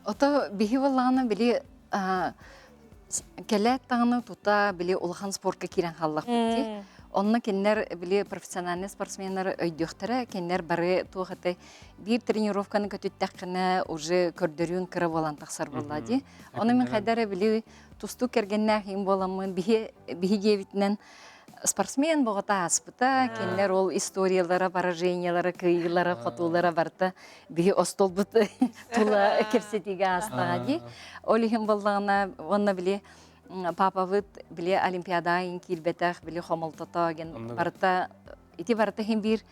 Ото биһи буоллаҕына били кэлээт даҕаны тута били улахан спортка киирэн хааллахпыт дии. Онно кинилэр били профессиональный спортсменнар өйдүөхтэрэ, кинилэр бары туох этэй биир тренировканы көтүттэххинэ уже көрдөрүүн кыра буолан тахсар буолла дии. Ону мин хайда эрэ били тустуу кэргэннээх им буоламмын биһи биһи диэбитинэн спортсмен боҕото ааспыта, кинилэр ол историялара, поражениялара, кыайыылара, хотуулара барыта биһи остуолбут тула кэпсэтиигэ аастаҕа дии. Ол иһин буоллаҕына уонна били папабыт били олимпиадаҕа иин киирбэтэх, били хомолтото диэн барыта ити барыта иһин биир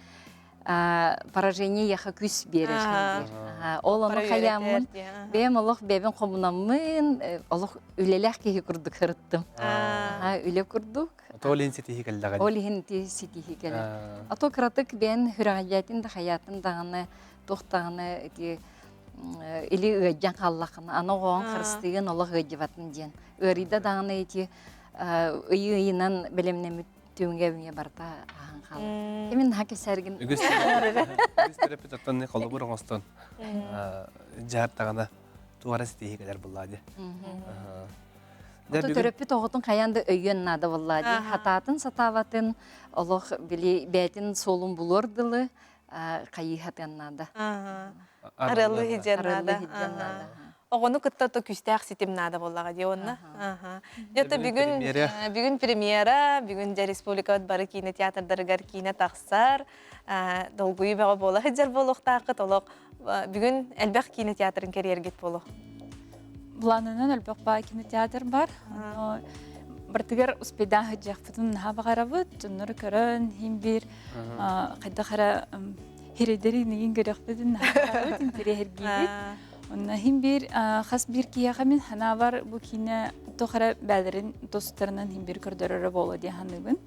поражение яха күс биэрэр диир. Ол ону хайааммын бэйэм олох бэйэбин хомунаммын олох үлэлээх киһи курдук сырыттым. Үлэ курдук. Ол иһин ситиһии кэллэҕэ. Ол иһин ситиһии кэлэр. А то кыратык бэйэн хүрэҕэйээтин да хайаатын даҕаны туох даҕаны ити или ыадьан хааллаххына аны оҕоҕун харыстыыгын олох ыадьыбатын диэн. Ыарыйда даҕаны ити ыйы ыйынан бэлэмнэммит түмүгэ эмиэ барыта ааһан хаалар. Имин наһаа кэсээргин. Үгүс үгүс төрөппүт оттон холобур оҥостон дьаһартаҕына туора ситиһии кэлэр буоллаа дии. Ото төрөппүт оҕотун хайаан да өйүөн наада буоллаа дии. Хатаатын сатаабатын олох били бэйэтин суолун булуор дылы хайыыһатыан наада. Арыллы хидьэн наада. Оҕону кытта то күүстээх ситим наада буоллаҕа дии уонна. Дьэ бүгүн бүгүн премьера, бүгүн дьэ республикабыт бары киинэ театрдарыгар киинэ тахсар. Долгуйуу бөҕө буола сылдьар буолуохтааххыт олох бүгүн элбэх киинэ театрын кэрийэргит буолуо. Планынан элбэх баа кинотеатр бар. Бартыгар успейдаан сылдьыахпытын наһаа баҕарабыт. Дьоннору көрөн, иһин биир хайдах эрэ хирэйдэри инигин көрүөхпүтүн наһаа баҕарабыт, интэриэһиргиибит. Онно иһин биир хас биир киһиэхэ мин санаабар бу киинэ туох эрэ бээлэрин тостарынан иһин биир көрдөрөрө буолуо дии саныыбын.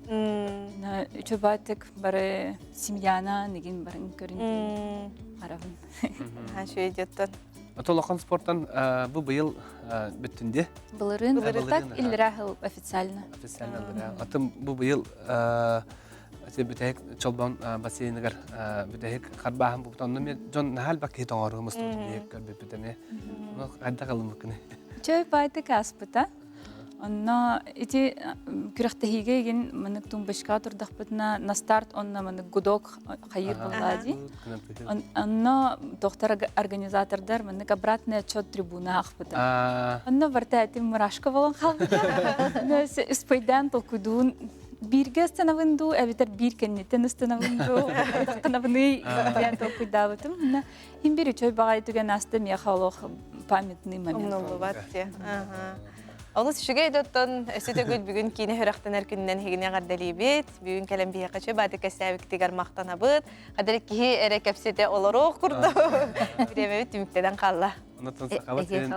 Үчүгэй бары семьяна нигин барын көрүн харабын. Үчүгэй диэттэн. Улахан спорттан бу быйыл бүттүн дии. Былырыын так иллэрээ сыл официально. Официально ыллыраа. Атын бу быйыл бүтэһик Чолбон бассейныгар бүтэһик харбааһын буолбут. Онно мен дьон наһаа элбэх киһи тоҥоруһу мустубут диye көрбүппүт эмиэ. Ону хайдах ылыммыккыный? Чөй баайтык ааспыта. Онно ити күрэхтэһиигэ игин манык тумбочкаҕа турдахпытына на старт онно манык гудок хайыыр буоллаа дии. Онно доктор организатордар манык обратный отчет трибуна аахпыта. Онно барта этим мурашка болон хаалбыта. Үспөйдөөн толкуйдуун бииргэ ыстанабын дуу, эбэтэр биир кэнниттэн ыстанабын дуу, тахтанабыный диэн толкуйдаабытым. Онно Иһин бир үчүгэй баҕайы түгэн ааста миэхэ олох памятный момент. Умнуллубат дии. Олус үчүгэй да оттон өссө төгүл бүгүн киинэ сүрэхтэнэр күнүнэн эһигини эҕэрдэлиибит. Бүгүн кэлэн биһиэхэ үчүгэй бааты кэпсээбиккитигэр махтанабыт. Хадыр киһи эрэ кэпсэтэ олоруох курдук. Бириэмэбит түмүктэнэн хаалла. Онтон Сахабыт сирин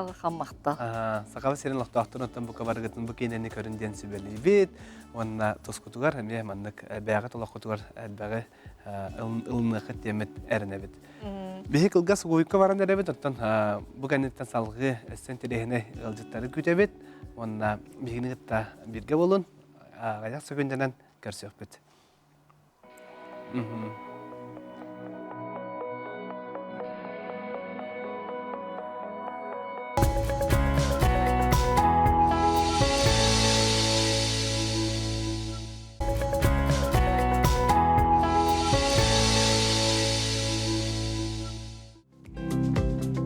Сахабыт сирин олохтоохторун оттон бука барыгытын бу киинэни көрүн диэн сүбэлиибит. Уонна тускутугар эмиэ маннык бэйэҕит олоххутугар элбэҕи ылыныаххыт диэммит эрэнэбит. Биһи кылгас угуйка баран эрэбит, оттон бу кэнниттэн салгыы өссө интэриэһинэй ыалдьыттары күүтэбит. Уонна биһигини кытта бииргэ буолун, аҕыйах сөкүндэнэн көрсүөхпүт.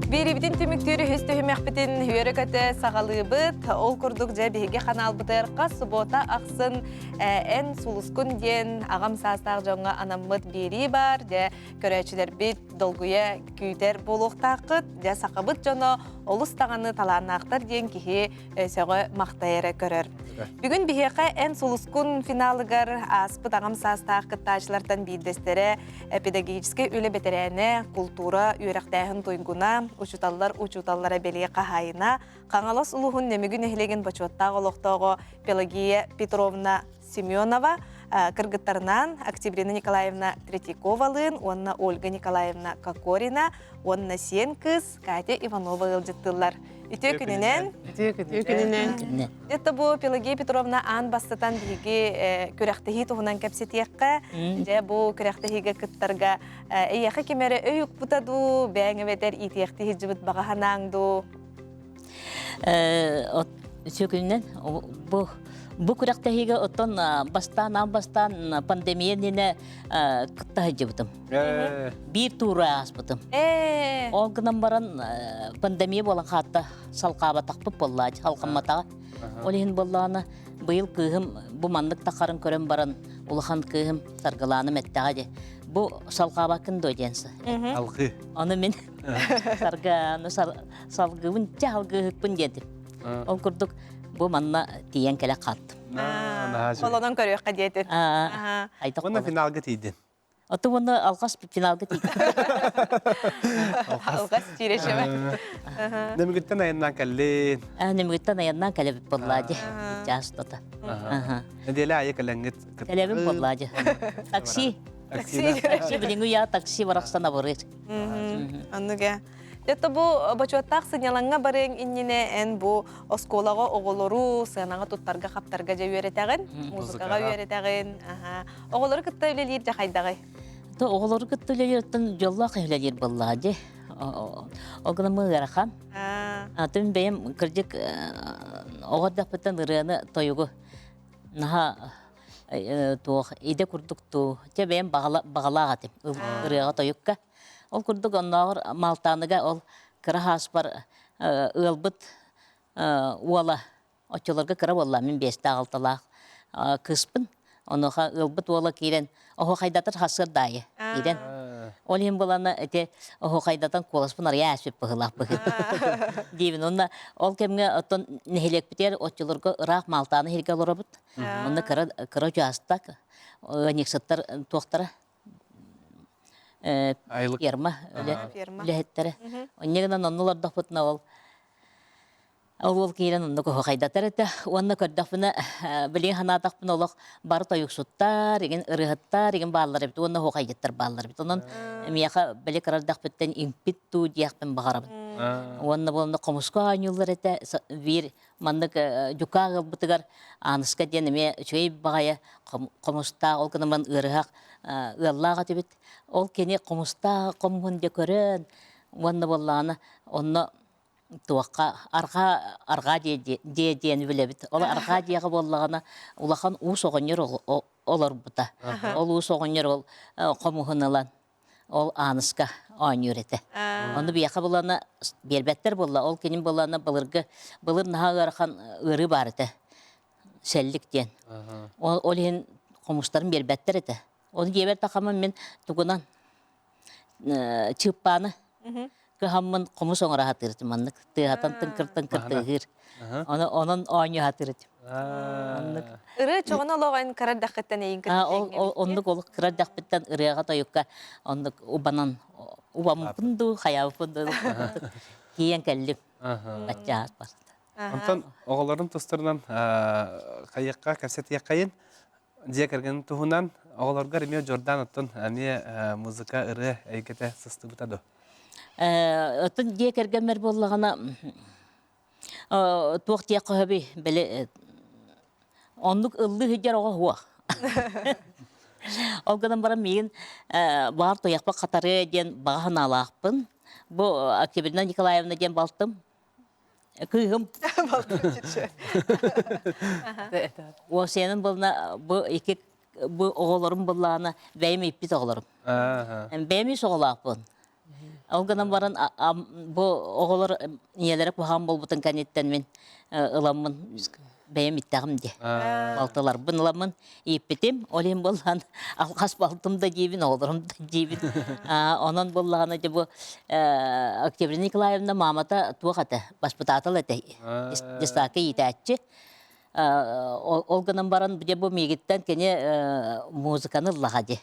Биэрибитин түмүктүүр үһүс түһүмэхпитин үөрэ-көтө саҕалыыбыт. Ол курдук дьэ биһиги ханаалбытыгар хас субуота ахсын эн сулускун диэн аҕам саастаах дьоҥҥо анаммыт биэрии баар. Дьэ көрөөччүлэрбит долгуйа күүтэр буолуохтааххыт. Дьэ сахабыт дьоно олус даҕаны талааннаахтар диэн киһи сөҕө махтайа эрэ көрөр. Бүгүн биһиэхэ эн сулускун финалыгар ааспыт аҕам саастаах кыттааччылартан биирдэстэрэ педагогическай үлэ бэтэрээнэ, култуура үөрэхтээһин туйгуна, учууталлар учууталлара бэлиэ хаһаайына, Хаҥалас улууһун Нөмүгү нэһилиэгин бочуоттаах олохтооҕо Пелагея Петровна Семенова кыргыттарынаан Октябрина Николаевна Третьяковалыын уонна Ольга Николаевна Кокорина уонна сиэн кыыс Катя Иванова ыалдьыттыыллар. Үтүө күнүнэн. Үтүө күнүнэн. Это бу Пелагея Петровна аан бастатан биһиги күрэхтэһии туһунан кэпсэтиэххэ. Дьэ бу күрэхтэһиигэ кыттарга эйиэхэ ким эрэ өй укпута дуу, бэйэҥ эбэтэр иитиэхтии сылдьыбыт баҕа санааҥ дуу? Үтүө күнүнэн. Бу бу күрэхтэһиигэ оттон бастаан аан бастаан пандемия иннинэ кытта сылдьыбытым. Биир тууру ааспытым. Ол гынан баран пандемия буолан хаатта салҕаабатахпыт буоллаа, салҕамматаҕа. Ол иһин буоллаҕына быйыл кыыһым бу маннык тахарын көрөн баран улахан кыыһым Саргылааным эттэҕэ дии. Бу салҕаабаккын дуо диэн Алгыы. Ону мин Сарганы салгыыбын, чэ алгыыһыкпын диэтим. Ол курдук бу манна тиийэн кэлэ хааттым. Холонон көрүөххэ диэтин. Уонна финалга тиийдин. Оту уонна алҕас финалга тиийдим. Алҕас тиирэшэбэ. Нөмүгүттэн айаннаан кэллин. Нөмүгүттэн айаннаан кэлэбит буоллаа дии. Чаас тота. Нэдиэлэ айы кэлэҥҥит. Кэлэбин буоллаа дии. Такси. Такси. Такси билиҥҥи уйаа такси барахсан абырыыр. Оннуга. Это бу бочуоттаах сынньалаҥҥа барыаҥ иннинэ эн бу оскуолаҕа оҕолору сыанаҕа туттарга хаптарга дьэ үөрэтэҕин, музыкаҕа үөрэтэҕин. Оҕолору кытта үлэлиир дьэ хайдаҕый? То оҕолору кытта үлэлииртэн дьоллоох үлэлиир буоллаҕа дии. Ол гынан ыарахан. Атын бэйэм кырдьык оҕо эрдэхпиттэн ырыаны тойугу наһаа туох идэ курдук туу. Чэ бэйэм баҕалаах этим ырыаҕа тойукка. Ол курдук оннооҕор Малтааныга ол кыра хааспар ыалбыт уола оччолорго кыра буолла мин биэстээх алталаах кыыспын онуоха ыалбыт уола киирэн оһуохайдатар сарсыарда аайы киирэн ол иһин буолана ити оһуохайдатан куоласпын арыйа ааспыт быһыылаах быһыы диибин уонна ол кэмҥэ оттон нэһилиэкпитигэр оччолорго ыраах Малтааны иһиргэ олоробут онно кыра кыра учаастак ыанньыксыттар туохтара ферма үлэһиттэрэ. Онньа гынан онно олордохпутуна ол ол уол киирэн онно куһухайдатар этэ. Уонна көрдөхпүнэ билигин санаатахпына олох бары тойуксуттар, игин ырыаһыттар игин бааллар эбит уонна оһуохайдьыттар бааллар эбит. Онон миэхэ били кыра эрдэхпиттэн иҥпит дуу диэхпин баҕарабын. Уонна буолла хомуска оонньууллар этэ биир Маннык дьукаах ылбытыгар Ааныска диэн эмиэ үчүгэй баҕайы хомустаах, ол гынан ыарыһах ыаллаах этибит. Ол кини хомустаах хомуһун дьэ көрөн уонна буоллаҕына онно туохха арҕаа арҕаа дьиэ диэн билэбит. Ол арҕаа дьиэҕэ буоллаҕына улахан уус оҕонньор олорбута. Ол уус оҕонньор ол хомуһун ылан Ол Ааныска оонньуур этэ. Ону биһиэхэ булана биэрбэттэр буолла. Ол кинин булана былыргы былыр наһаа ыарахан ыарыы баар этэ. Сэллик диэн. Ол, ол иһин хомустарын биэрбэттэр этэ. Оны диэбэр тахамын мин тугунан чыыппааны кыһаммын хомус оҥоро сатыыр этим маннык тыаһатан тыҥкыр-тыҥкыр тыаһыыр. Оны онон оонньуу сатыыр этим. Оннук. Ырыа чоҕун олоҕун кыра эрдэххиттэн эйин кытта Ол оннук ол кыра эрдэхпиттэн ырыаҕа тойукка оннук убанан убаммыппын дуу хайаабыппын дуу. Тиийэн кэллим. Бачча ааспар. Онтон оҕолорун тустарынан хайыахха кэпсэтиэххэйин дьиэ кэргэнин туһунан оҕолоргор эмиэ Жордан оттон эмиэ музыка ырыа эйгэтэ сыстыбыта дуо? Оттон дьиэ кэргэммэр буоллаҕына туох диэххэ сөбүй били оннук ыллыы сылдьар оҕо суох. Ол гынан баран миигин баҕар туйахпар хатарыа диэн баҕа санаалаахпын. Бу Октябрина Николаевна диэн балтым кыыһым. Уосуйанын булна бу икки бу оҕолорум буллаҕына бэйэм ииппит оҕолорум. Бэйэм үс оҕолоохпун. Ол гынан баран бу оҕолор ийэлэрэ куһаҕан буолбутун кэнниттэн мин ыламмын бэйэм иттэҕим дии. Балтыларбын ыламмын ииппитим. Ол иһин буоллаҕына алҕас балтым да диибин, оҕолорум да диибин. Онон буоллаҕына дьэ бу Октябрина Николаевна маамата туох этэ, баспытаатал этэ, десака иитээччи. Ол гынан баран дьэ бу миигиттэн кини музыканы ыллаҕа дии.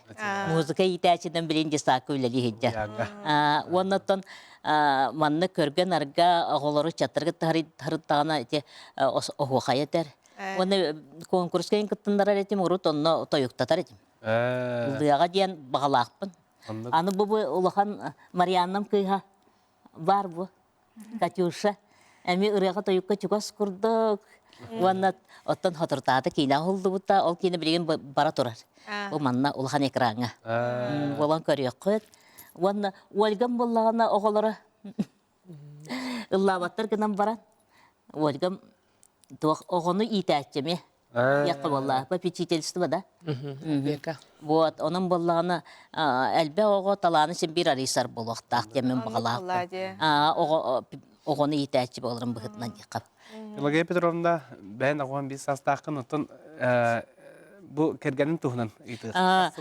Музыка иитээччинэн билин десака үлэлии сылдьар. Уонна оттон манна көргө-нарга оҕолору чаттарга таһырыттаҕына ити оһуохай этэр. Уонна конкурска кыттыннарар этим, урут онно тойуктатар этим. Ыллыаҕа диэн баҕалаахпын. Аны бу бу улахан Марианнам кыыһа баар бу. Катюша эми ырыаҕа тойукка чугас курдук. Уонна оттон хотуртаата киинэ уһуллубута, ол киинэ билигин бара турар. Бу манна улахан экраҥҥа. Буолан көрүөххүт. Уонна Ольгам буоллаҕына оҕолоро ыллаабаттар гынан баран Ольгам туох оҕону иитээччими диэххэ буолла попечительство да вот онон буоллаҕына элбэх оҕо талааны син биир арыйсар буолуохтаах диэн мин баҕалаахпын оҕо оҕону иитээччи буоларын быһыытынан диэххэ Пелагея Петровна бэйэн оҕон биир саастааххын оттон бу кэргэнин туһунан ыйытыах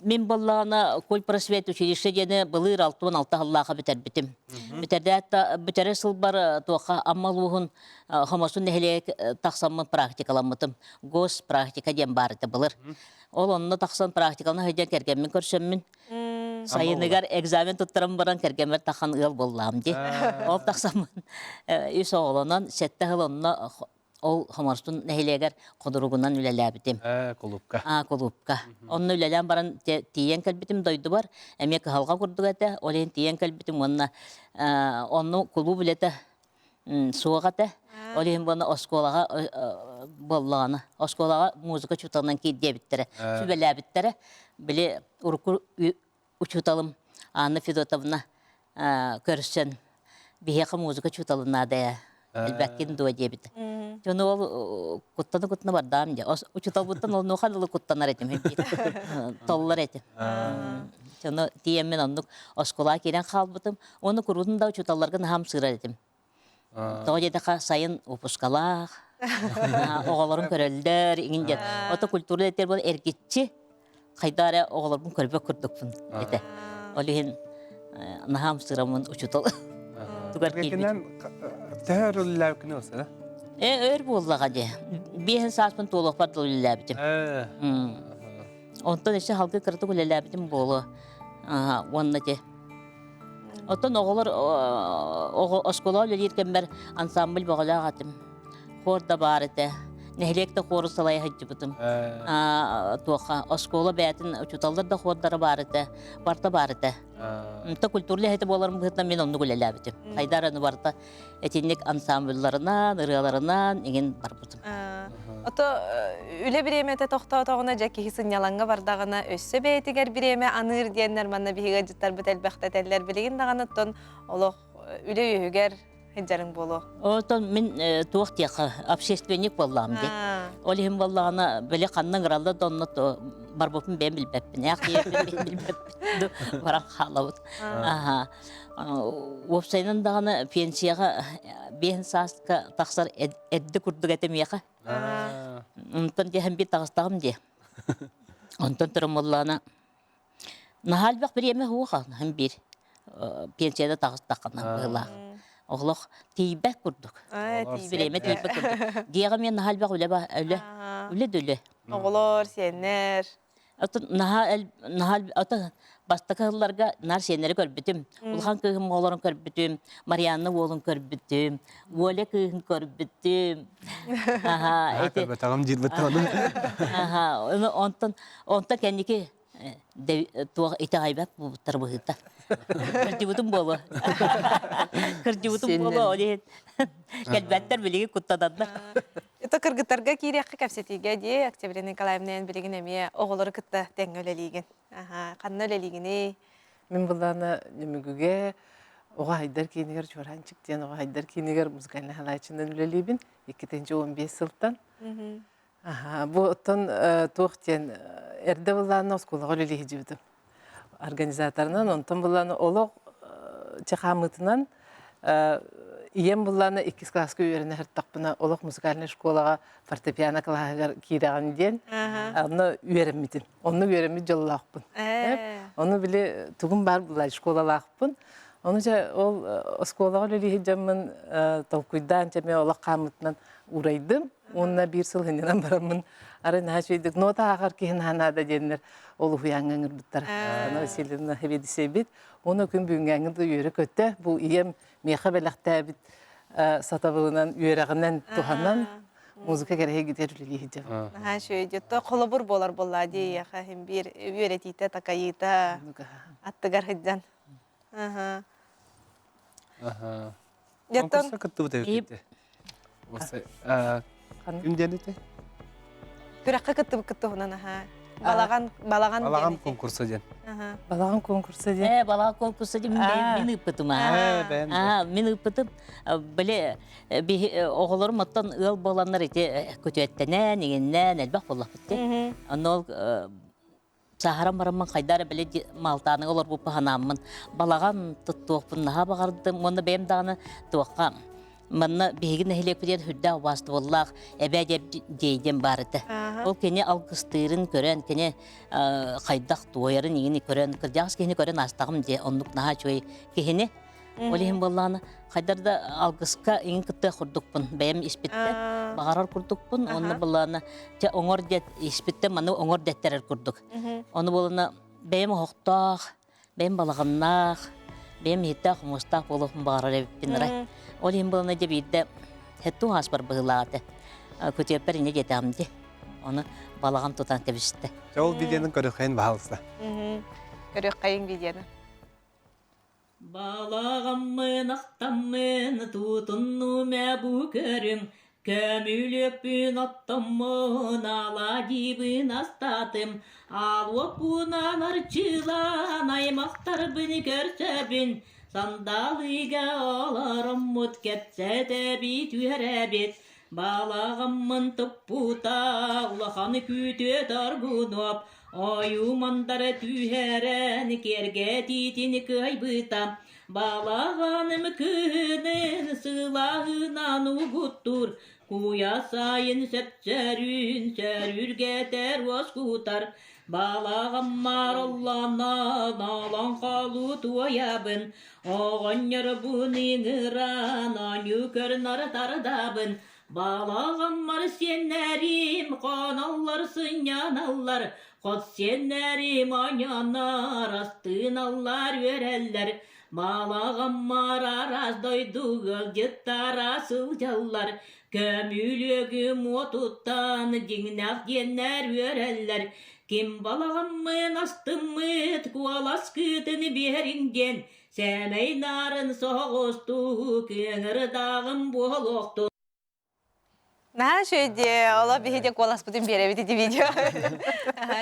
Мин буоллаҕына культпросвет училище диэни былыр 66 сыллааха бүтэрбитим. Бүтэрдээт бүтэрэр сылбар туохха Амма улууһун Хомосун нэһилиэк тахсаммын практикаламмытым. Гос практика диэн баар этэ былыр. Ол онно тахсан практикалана сылдьан кэргэммин көрсөммүн сайыныгар экзамен туттаран баран кэргэммэр тахан ыал буоллаам дии. Ол тахсаммын үс оҕолонон сэттэ сыл онно ол Хоморсун нэһилиэгэр ходуругунан үлэлээбитим. Кулуупка. Аа, кулуупка. Онно үлэлээн баран тиийэн кэлбитим дойдубар. Эмиэ кыһалҕа курдук этэ. Ол иһин тиийэн кэлбитим уонна онно кулууп үлэтэ суох этэ. Ол иһин буолла оскуолаҕа буоллаҕына, оскуолаҕа музыка учууталынан киирдиэбиттэрэ, сүбэлээбиттэрэ. Били урукку учууталым Анна Федотовна көрсөн биһиэхэ музыка учууталын наада ээ элбэккин дуо диэбитэ. Дьону ол куттана-куттана бардаам дьэ. Учууталбыттан онуоха дылы куттанар этим толлор этим. Дьону тиийэммин оннук оскуолаҕа киирэн хаалбытым. Уонна куруутун да учууталларга наһаа ымсыырар этим. Тоҕо диэтэххэ сайын выпускалаах, оҕолорун көрөллөр, иҥин диэн. Ото культура этэр буол эргиччи хайда эрэ оҕолорбун көрбөт курдукпун этэ. Ол иһин наһаа ымсыыраммын учуутал тугар киирбит. Төһө өр үлэлээбиккин ылсана? Э, өр буоллаҕа дии. Биэһин сааспын туолуохпар дылы үлэлээбитим. Онтон өссө халгы кыратык үлэлээбитим буолуо. Уонна те Оттон оҕолор оҕо оскуолаҕа үлэлиир кэммэр ансамбль бөҕөлөөх этим. Хор да баар этэ. Нэһилиэк да хору салайа сылдьыбытым. Туохха оскуола бэйэтин учууталлар да хордара баар этэ, барыта баар этэ. Онто культура үлэһитэ буоларым быһыытынан мин оннук үлэлээбитим. Хайда эрэ барыта итинник ансамблларынан, ырыаларынан иҥин барбытым. Ото үлэ бириэмэтэ тохтоотоҕуна дьэ киһи сынньалаҥҥа бардаҕына өссө бэйэтигэр бириэмэ аныыр диэннэр манна биһиги ыалдьыттарбыт элбэхтэ этэллэр. Билигин даҕаны оттон олох үлэ үөһүгэр сылдьарыҥ буолуо. Оттон мин туох диэххэ общественник буоллаҕым дии. Ол иһин буоллаҕына били ханна ыҥыраллар да онно барбыппын бэйэм билбэппин. Ээх диэбиппин билбэппин. Баран хаалабыт. Аха. Уопсайынан даҕаны пенсияҕа биэһин сааска тахсар эрдэ курдук этэ миэхэ. Онтон диэһэн биир таҕыстаҕым дии. Онтон туран наһаа элбэх бириэмэ суоҕа һин биир пенсияда таҕыстаххына быһыылаах. Оҕолох тиийбэт курдук. Бириэмэ тиийбэт курдук. Дьиэҕэ эмиэ наһаа элбэх үлэ үлэ үлэ да үлэ. Оҕолор, сиэннэр. Отон наһаа наһаа ото бастакы сылларга наар сиэннэри көрбүтүм. Улахан кыыһым оҕолорун көрбүтүм, Марианна уолун көрбүтүм, Оля кыыһын көрбүтүм. Аха, эти көрбөтөҕүм диирбит ону. Аха, онтон онтон кэнники туох итэҕэйбэт буолбуттар быһыыта. Кырдьыбытым буолуо. Кырдьыбытым буолуо, ол иһин кэлбэттэр билигин куттананнар. Это кыргыттарга киириэххэ кэпсэтиигэ дии Октябрина Николаевна эн билигин эмиэ оҕолору кытта тэҥҥэ үлэлиигин. Аха, ханна үлэлиигиний? Мин былаана Нөмүгүгэ оҕо айдар киинигэр Чуораанчык диэн оҕо айдар киинигэр музыкальнай халааччынан үлэлиибин. 2015 сылтан. Аха, бу оттон туох диэн эрдэ былаанна оскуолаҕа үлэлии сылдьыбытым. Организаторынан, онтон былаана олох чахаамытынан ийэм былаана иккис кылааска үөрэнэ сырыттахпына олох музыкальнай школаҕа фортепиано кылааһыгар киирэҕин диэн онно үөрэммитим. Онно үөрэммит дьоллоохпун. Ону били тугум баар булла школалаахпын. Ону дьэ ол оскуолаҕа үлэлии сылдьаммын толкуйдаан дьэ эмиэ олох хааммытынан уурайдым. Уонна биир сыл иннинэн бараммын арай наһаа үчүгэйдик нота ааҕар киһи наһаа наада диэннэр ол уһуйааҥҥа ыҥырбыттара. Светлана Васильевна сэбиэдиссэйбит. Уонна күн бүгүҥҥээҥҥи да үөрэ-көтө бу ийэм миэхэ бэлэхтээбит сатабылынан, үөрэҕинэн туһанан музыка кэрэһигитигэр үлэлии сылдьабын. Наһаа үчүгэй дии. Холобур буолар буоллаа дии эйиэхэ иһин биир үөрэтиитэ, такайыыта аттыгар сылдьан. Аха. Аха. Конкурска кыттыбыт эбит. Ким диэн ити? Күрэххэ кыттыбыт кыттыһынан аха. Балаҕан балаҕан Балаҕан конкурса диэн. Балаҕан конкурса диэн. Э, балаҕан конкурса диэн мин ыыппытым аа. Мин ыыппытым. Били оҕолорум оттон ыал буоланнар ити күтүөттэнэн, иҥиннээн элбэх буоллахпыт дии. Онно ол сааһыран бараммын хайда эрэ били Малтааныга олорбуппун санааммын балаҕан туттуохпун наһаа баҕардым уонна бэйэм даҕаны туохха манна биһиги нэһилиэкпитигэр сүрдээх убаастабыллаах эбээ диэн баар этэ. Ол кини алгыстыырын көрөн, кини хайдах туойарын иҥини көрөн, кырдьаҕас киһини көрөн аастаҕым дии, оннук наһаа үчүгэй киһини. Ол иһин буоллаҕына, хайдар да алгыска иҥин кыттыах курдукпун, бэйэм испиттэн баҕарар курдукпун, онно буоллаҕына, чэ оҥор диэт испиттэн маны оҥор дэттэрэр курдук. Ону буолана бэйэм оһохтоох, бэйэм балаҕаннаах, бэйэм иһиттээх хомуостаах буолуохпун баҕарар эбиппин арай. Ол иһин буолана дьэ биирдэ хэттуҥ ааспар быһыылаах этэ. Күтүөппэр инньэ диэтэҕим дии. Ону балаҕан тутан кэбистэ. Чэ ол видеоны көрүөххэйин баһаалыста. Көрүөххэйин видеоны. Балаҕаммын ахтаммын тутуннум ээ бу көрүҥ, Көмүлүөкпүн оттоммун алаадьыбын астаатым, Алуоппунан арчылаан аймахтарбын көрсөбүн, Сандалыга олороммут кэпсэтэбит үөрэбит, Балаҕаммын туппута улахан күүтүө торгунуоп, Ойуу мандара түһэрэн киэргэтиитин кыайбыта, Балаҕаным кыһынын сылааһынан угуттуур, Куйа сайын сөпсөрүн сөрүргэтэр уоскутар, Балаҕаммар оллонон олоҥхолуу туойабын, Оҕонньорбун ыҥыран оонньуу көрнөр тардабын, Балаҕаммар сиэннэрим хоноллор сынньаналлар, Хос сиэннэрим оонньоннор астыналлар үөрэллэр, Балаҕаммар араас дойду ыалдьыттара сылдьаллар, Көмүлүөгүм уотуттан дьиҥнээх диэннэр үөрэллэр, Ким балаҕаммын астыммыт куоласкытын биэриҥ диэн, Сэмэй нарын соҕустуу кыаҥырдааҕым буолуохтун. Наһаа үчүгэй дии, олох биһи де куоласпытын биэрэбит ити видео.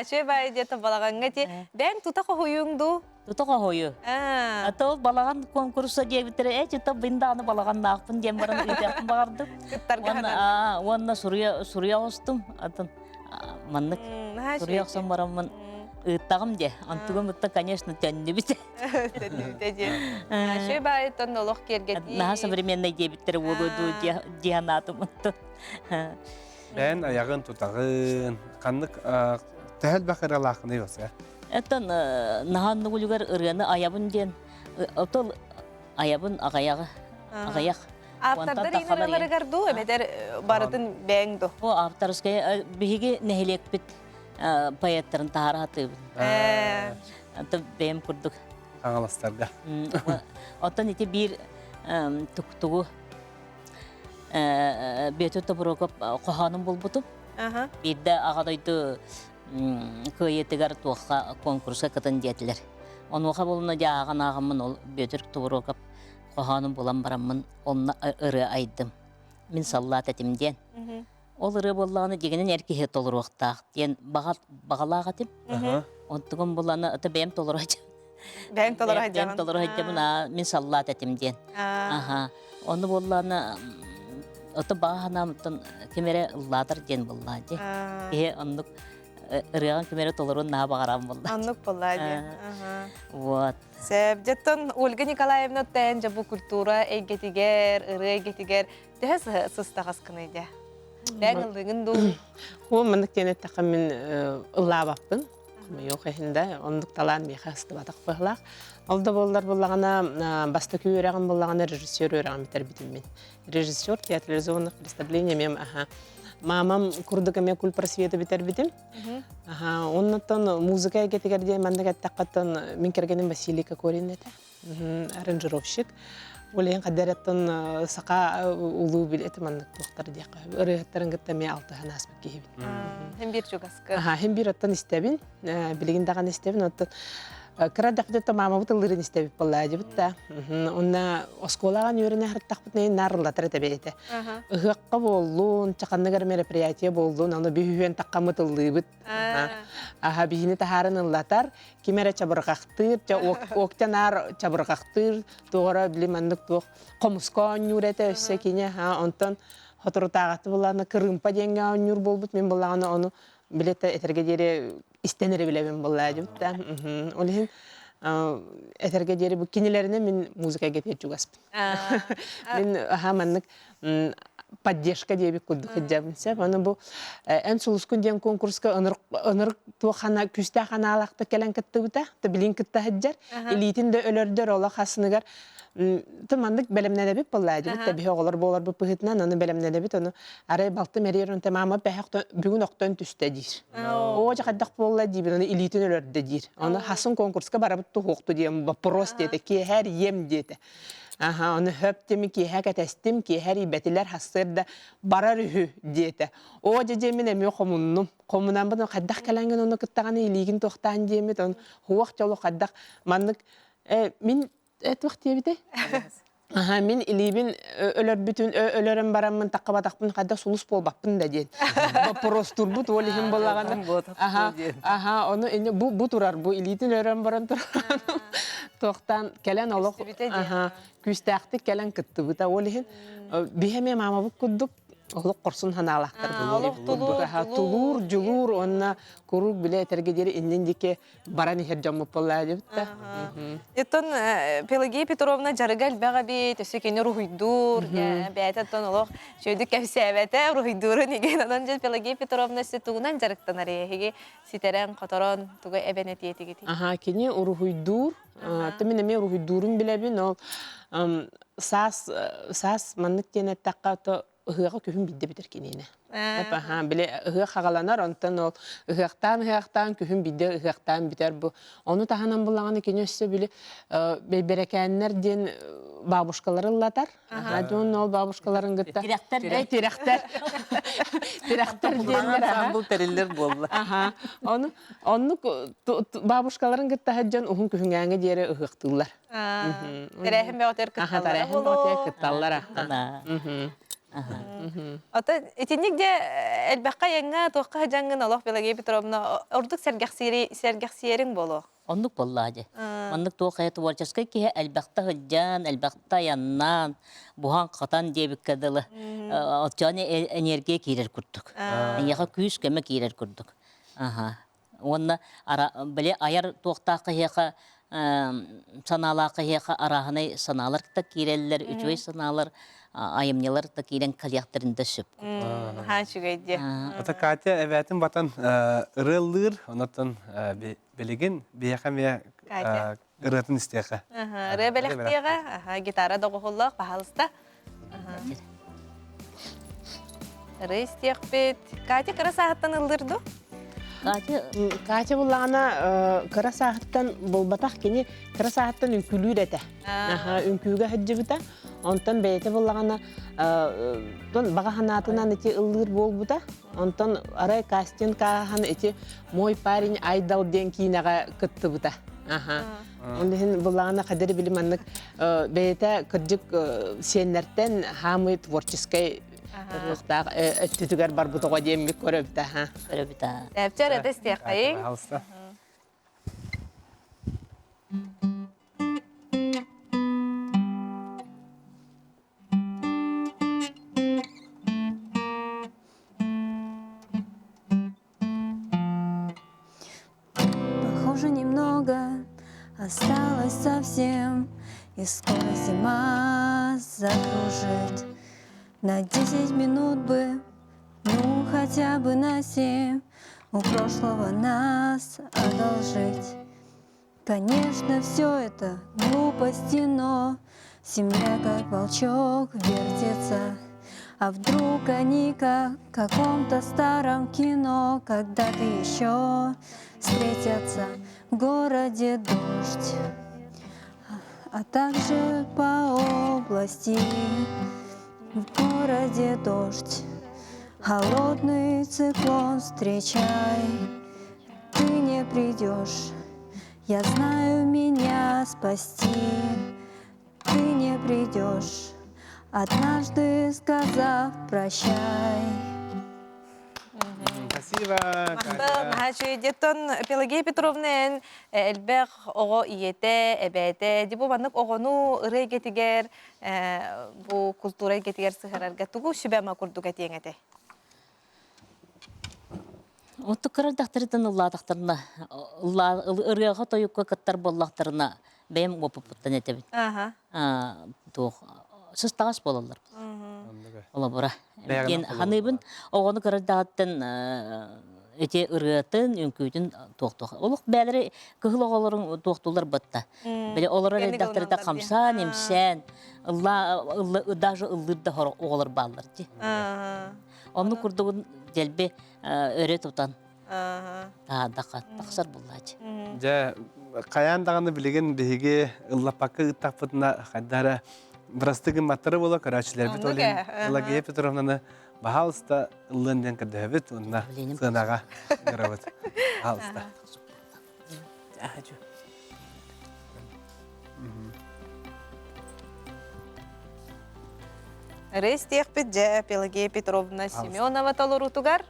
Үчүгэй баайы диэтэ балаҕаҥҥа ти бэйэҥ тута хоһуйуҥ дуу? Тута хоһуйу. А то балаҕан конкурса диэбиттэрэ, э чыта бин даҕаны балаҕаннаахпын диэн баран ыытыахпын баҕардым. Уонна уонна суруйа суруйа оҕустум. Атын маннык суруйа охсон бараммын ыыттаҕым дии. Онтугум ытта, конечно, төннүбүт. Төннүбүтэ дии. Үчүгэй баайыттан олох киэргэтии. Наһаа современный диэбиттэрэ буолуо дуу дии санаатым оттон. Бэйэн айаҕын тутаҕын, ханнык төһө элбэх ыралааххыный осы? Оттон наһаа оннугулугар ырыаны айабын диэн, отол айабын аҕайаҕы, аҕыйах. Ааптардар ырыаларыгар дуу, эбэтэр барытын бэйэҥ дуу? О, авторская биһиги нэһилиэкпит. поэттарын таһаара сатыыбын. Антон бэйэм курдук. Хаҥаластарга. Оттон ити биир тугу Бүөтүр Тобуруокап хоһоонун булбутум. Биирдэ Аҕа дойду кыайыытыгар туохха конкурска кытын диэтилэр. Онуоха булуна дьэ ааҕан ааҕаммын ол Бүөтүр Тобуруокап хоһоонун булан бараммын онно ырыа айдым. Мин саллаат этим диэн. Ол ырыа буоллаҕына дьиҥинэн эр киһи толоруохтаах диэн баҕалаах этим. Онтугум булана ата бэйэм толоро Бэйэм толоро Бэйэм толоро сылдьабын, аа мин саллаат этим диэн. Аха. Ону буоллаҕына ото баҕа санаамтан ким эрэ ыллаатар диэн буоллаа дии. Киһи оннук ырыаҕын ким эрэ толорун наһаа баҕаран буолла. Оннук буоллаа дии. Вот. Сөп. Дьэттон Ольга Николаевна тэн дьэ бу культура эйгэтигэр, ырыа эйгэтигэр төһө сыстаҕаскыный дьэ? Бэйэҥ ыллыгын дуу? О, маннык диэн эттэххэ мин ыллаабаппын. Хомойуох иһин да, оннук талаан миэхэ ыстыбатах быһылаах. Ол да буоллар буллаҕына, бастакы үөрэҕим буллаҕына режиссер үөрэҕин бүтэрбитим мин. Режиссер театрализованных представлений эмиэ аха мамам курдук эмиэ кульпросвета бүтэрбитим. Аха, оннуттан музыка эйгэтигэр диэн маннык эттэххэ мин кэргэним Василий Кокорин этэ. Аранжировщик. Ол иһин хаддараттан саха улуу билэти маннык туохтар диэххэ. Ырыаһыттарын кытта эмиэ алтыһан ааспыт киһибит. Хин биир чугаскы. Аха, хин биир оттон истэбин. Билигин даҕаны истэбин. Оттон кыра дэхпит мамабыт ыллыырын истэбит буоллаа да. Онна оскуолаҕа үөрэнэ сырыттахпытына наарыллатар этэ бэйэтэ. Ыһыахха буоллун, чаханныгар мероприятие буоллун, аны бүһүөн таххаммыт ыллыыбыт. Аха биһини таһааран ыллатар, ким эрэ чабырҕахтыыр, уоктан аар чабырҕахтыыр, туох эрэ били маннык туох хомуска оонньуур этэ өссө кини онтон соторутааҕыты булаана кырыымпа диэҥҥэ оонньуур буолбут мин буллаҕына ону билетэ этэргэ диэри истэн эрэ билэбин буоллаа дьыбыт да ол иһин этэргэ диэри бу кинилэринэ мин музыка эйгэтигэр чугаспын мин аха маннык поддержка диэбит курдук сылдьабын сөп аны бу эн сулускун диэн конкурска ынырык туох хана күүстээх анаалаахтык кэлэн кыттыбыта то билин кытта сылдьар илиитин да өлөрдөр олох хасыныгар то маннык бэлэмнэнэбит буоллаа дибит да биһи оҕолор буоларбыт быһыытынан аны бэлэмнэнэбит ону арай балтым эрийэр онто мама бэһэх бүгүн охтон түстэ диир оо дьэ хайдах буолла диибин аны илиитин өлөрдө диир аны хасын конкурска барабыт туһуохту диэн вопрос диэтэ киэһээр иэм диэтэ Аха, ону хөп тими киэһэ кэтэстим, киэһэ эрийбэтилэр, сарсыарда барар үһү диэтэ. Оо дьэ дьэ мин эмиэ хомуннум. Хомунаммын хайдах кэлэҥҥин ону кыттаҕаны илиигин туохтаан диэммит, он хуох дьолу хайдах маннык э, мин э, туох диэбитэй? Аха, мин илиибин өлөрбүтүн өлөрөн бараммын таххабатахпын хайдах сулус буолбаппын да диэн. Вопрос турбут ол иһин буоллаҕына. Аха, аха, ону инне бу бу турар, бу илиитин өлөрөн баран турар. Туохтаан кэлэн олох күүстээхтик кэлэн кыттыбыта. Ол иһин биһи эмиэ маамабыт курдук олох хорсун санаалаахтар тулуур, дьулуур уонна куруук билэ этэргэ диэри иннин диэки баран иһэр дьоммут буоллаа дебит да. Оттон Пелагея Петровна дьарыга элбэх эбит, өссө кини уруһуйдуур, бэйэтэ оттон олох үчүгэйдик кэпсээбэтэ, уруһуйдуурун игин. Онон дьэ Пелагея Петровна өссө тугунан дьарыктанар эһиги ситэрэн-хоторон тугу эбэн этиэтигитий? Аха, кини уруһуйдуур. Мин эмиэ уруһуйдуурун билэбин. Ол саас саас маннык диэн эттэххэ, то ыһыаҕа күһүн бидде бүтэр киниэнэ. Аха, били ыһыах хаҕаланар, онтон ол ыһыахтаан ыһыахтаан күһүн бидде ыһыахтаан бүтэр бу. Ону таһынан буллаҕына кини өссө били бэйбэрэкээннэр диэн бабушкалары ыллатар. Аха, ол бабушкаларын кытта Тирэхтэр. Тирэхтэр. Тирэхтэр диэннэр. Ансамбл тэриллэр буолла. Аха. Ону оннук бабушкаларын кытта сылдьан уһун күһүҥээҥи диэри ыһыахтыыллар. Тэрээһин бөҕөтөр кытталлара буолуо. Кытталлара. Ото итинник де элбэххэ айаҥҥа туохха сыдьаҥҥын олох Пелагея Петровна ордук сэргэхсиэриҥ буолуо. Оннук буоллаа дьэ. Маннык туох хайа творческай киһи элбэхтэ сылдьан, элбэхтэ айаннаан, буһан-хатан диэбиккэ дылы, оччоон энергия киирэр курдук. Эйиэхэ күүс-көмө киирэр курдук. Аха. Уонна били айар туохтаах киһиэхэ санаалаах киһиэхэ арааһынай санаалар да киирэллэр, үчүгэй санаалар, айымньылар да киирэн кэлиэхтэрин да сөп. Наһаа үчүгэй диэ. Ата Катя эбээтин батан ырыаллыыр, онотон билигин биһиэхэ эмиэ ырыатын истиэхэ. Ырыа бэлэхтиэҕэ, гитара доҕуһуллаах, баһаалыста. Ырыа истиэхпит. Катя кыра сааһыттан ыллыыр дуу? Катя Катя буллаҕына кыра сааһыттан буолбатах кини кыра сааһыттан үҥкүүлүүр этэ. Үҥкүүгэ сылдьыбыта. Онтон бэйэтэ буллаҕына баҕа санаатынан ити ыллыыр буолбута. Онтон арай кастинг ааһан ити «Мой парень Айдал» диэн киинэҕэ кыттыбыта. Ол иһин буллаҕына хадыр били маннык бэйэтэ кырдьык сиэннэртэн хаамый творческай ырыахтаах өттүтүгэр барбыт оҕо диэммит көрөбүтэ. Көрөбүтэ. Эпчер это истиэххэйиҥ. Похоже, немного осталось совсем, И скоро зима закружит. На 10 минут бы, ну хотя бы на 7, У прошлого нас одолжить. Конечно, все это глупости, но Земля как волчок вертится. А вдруг они как в каком-то старом кино Когда-то еще встретятся в городе дождь, а также по области. В городе дождь, холодный циклон встречай. Ты не придешь, я знаю, меня спасти. Ты не придешь, однажды сказав прощай. Спасибо. Махачуйдеттон Пелагея Петровна эн элбэх оҕо ийэтэ, эбээтэ, ди бу маннык оҕону ырыа эйгэтигэр, бу култуура эйгэтигэр сыһарарга тугу сүбэ-ама курдук этиэҥ этэй? Оттук кырардахтарыттан ыллаатахтарына, ырыаҕа тойукка кыттар буоллахтарына, бэйэм уопуппуттан этэбин. Туох сыстаҕас буолаллар. Олобура. Диэн ханыыбын оҕону кырардаҕыттан ити ырыатын, үҥкүүтүн туохтуох. Олох бээлэри кыһыл оҕолорун туохтуулар батта. Били олорор эрдэхтэритэ хамсаан, имсээн, ылла даже ыллыыр да оҕолор бааллар дии. Оннук курдугун дэлби өрө тутан тахсар буллаачы. Дьэ, хайаан даҕаны билигин биһиги ыллаппакка ыыттахпытына хайда эрэ бырастыы гымматтара буола көрөөччүлэрбит ол иһин Пелагея Петровнаны баһаалыста ыллыан диэн көрдөһөбүт уонна сыанаҕа ыҥырабыт. Баһаалыста. Рейс диэхпит дьэ Пелагея Петровна Семенова толоруутугар.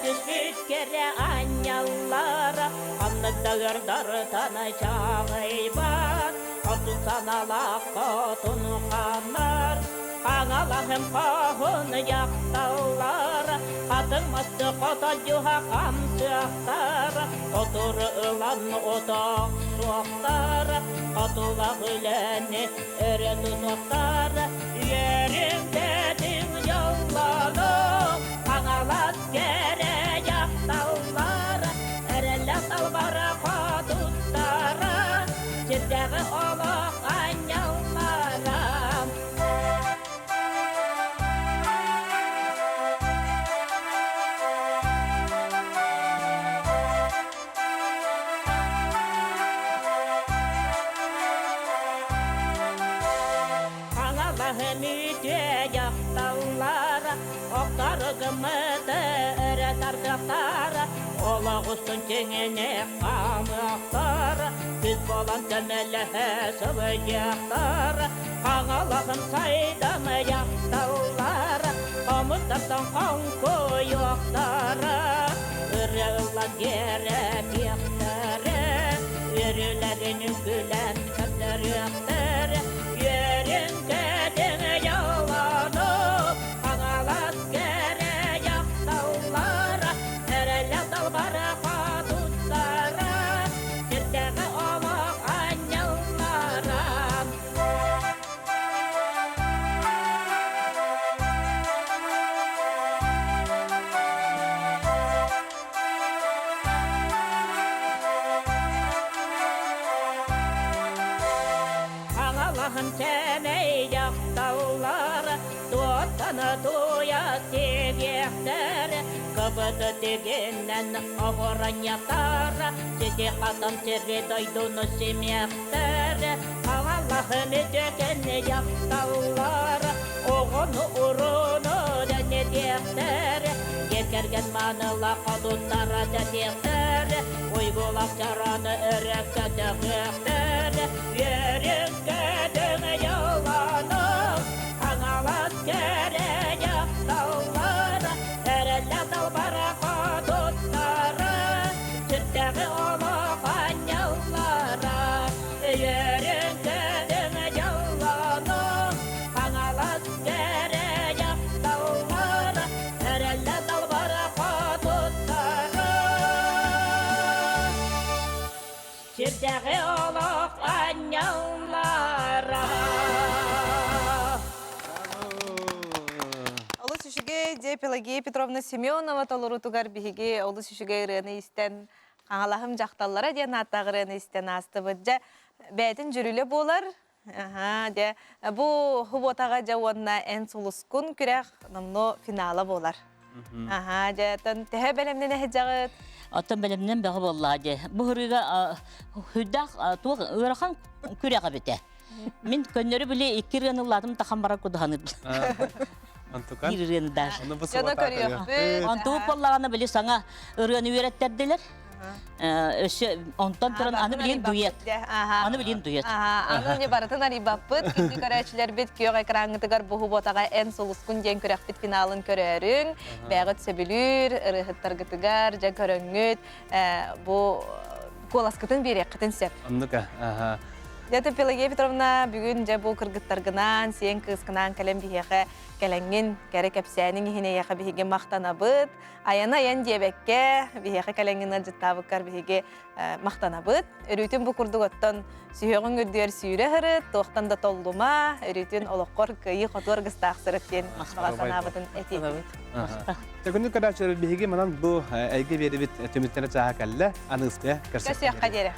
Түспүт анньаллара, Анныктагырдартан чаҕыйбат, Хотун саналаах хотун ханар, Хаҥалаһым хоһун дьахталлар, Хатыҥ масты хото дьуһа хамсыахтар, Отур ылан отох суохтар, Хотулах үлэни өрө тутуохтар, Үөрүҥ тэтиҥ дьоллонуҥ, Хаҥалас кэрэ дьахталлар, Эрэллэх талбара хотуттара, Сирдээҕи олох анньаллара. Хаҥалаһым үтүө дьахталлара, Охторгыммыты өрө тардыахтара, Олох устун чиҥине хаамыахтара, Күс буолан көмөлөһө сылдьыахтара, Хаҥалаһым сайдам дьахталлара, Хомустартан хоҥкуйуохтара, Ырыа ыллан киэрэтиэхтэрэ, Үөрүүлэрин үҥкүүлээн көрдөрүөхтэрэ, Үөрүҥ кэтиҥ дьоллону, Хаҥалас кэрэ дьахталлара, Эрэллэх далбара хотуттара, Сирдээҕи олох анньаллара. сэмэй дьахталлар туоттан туйа тигиэхтэр, кыбыты тигинэн оҕуранньахтар, сити хатан сири дойдуну симиэхтэр, аҕалаһын үтүөкэн дьахталлар, оҕону уруну дэнитиэхтэр, дьиэ кэргэн маныла хотуттара дэтиэхтэр, уйгулах чараны өрө көтөҕүөхтэр, үөрүҥ-көтүҥ дьоллонуҥ, Хаҥалас кэрэ дьахталлар, эрэллээх далбара хотуттара, сүрдэҕи олох анньаллара, үөрүҥ-көтүҥ дьоллонуҥ, Хаҥалас кэрэ дьахталлар, эрэллээх далбара хотуттара. Сирдээҕи олох анньаллара. Олус үчүгэй дьэ Пелагея Петровна Семенова толоруутугар биһиги олус үчүгэй ырыаны истэн Хаҥалаһым дьахталлара диэн ааттаах ырыаны истэн аастыбыт. Дьэ бэйэтин дьүрүлэ буолар. Аха, дьэ бу хубуотаҕа дьэ уонна эн сулускун күрэх номнуо финала буолар. Аха, дьэ оттон төһө бэлэмнэнэ сылдьаҕыт? Оттон бэлэмнэн бөҕө буоллаҕа дии. Бу ырыыга сүрдээх туох ыарахан күрэх эбитэ. Мин көннөрү били икки ырыаны ыллаатым тахан барар кудуһаны. Онтукан? Биир ырыаны даже. Ону бу субата көрүөхпүт. Онтубут буоллаҕына били саҥа ырыаны үөрэттэрдилэр. Өссө онтон туран аны билин дуэт. Аны билин дуэт. Аны не барытын арыйбаппыт. Күндү көрөөччүлэрбит күөх экраҥҥытыгар бу ботаҕа эн сулускун диэн күрэхпит финалын көрөөрүҥ. Бэйэҕит сөбүлүүр ырыаһыттаргытыгар дьэ көрөҥҥүт бу куоласкытын биэриэххитин сөп. Оннук аха. Дьэ Пелагея Петровна бүгүн дьэ бу кыргыттаргынаан, сиэн кыыскынаан кэлэн биһиэхэ кэлэҥҥин, кэрэ кэпсээниҥ иһин эйиэхэ биһиги махтанабыт. Айаны айан диэбэккэ, биһиэхэ кэлэҥҥин ыалдьыттаабыккар биһиги махтанабыт. Өрүүтүн бу курдук оттон сүһүөҕүҥ үрдүгэр сүүрэ сырыт, туохтан да толлума, өрүүтүн олоххор кыайыы-хотуу аргыстаах сырыт диэн баҕа санаабытын этиэбит. Күндү көрөөччүлэр биһиги манан бу эйгэ биэрибит түмүктэрэ чааһа кэллэ. Аныгыскыга көрсүөххэ диэри.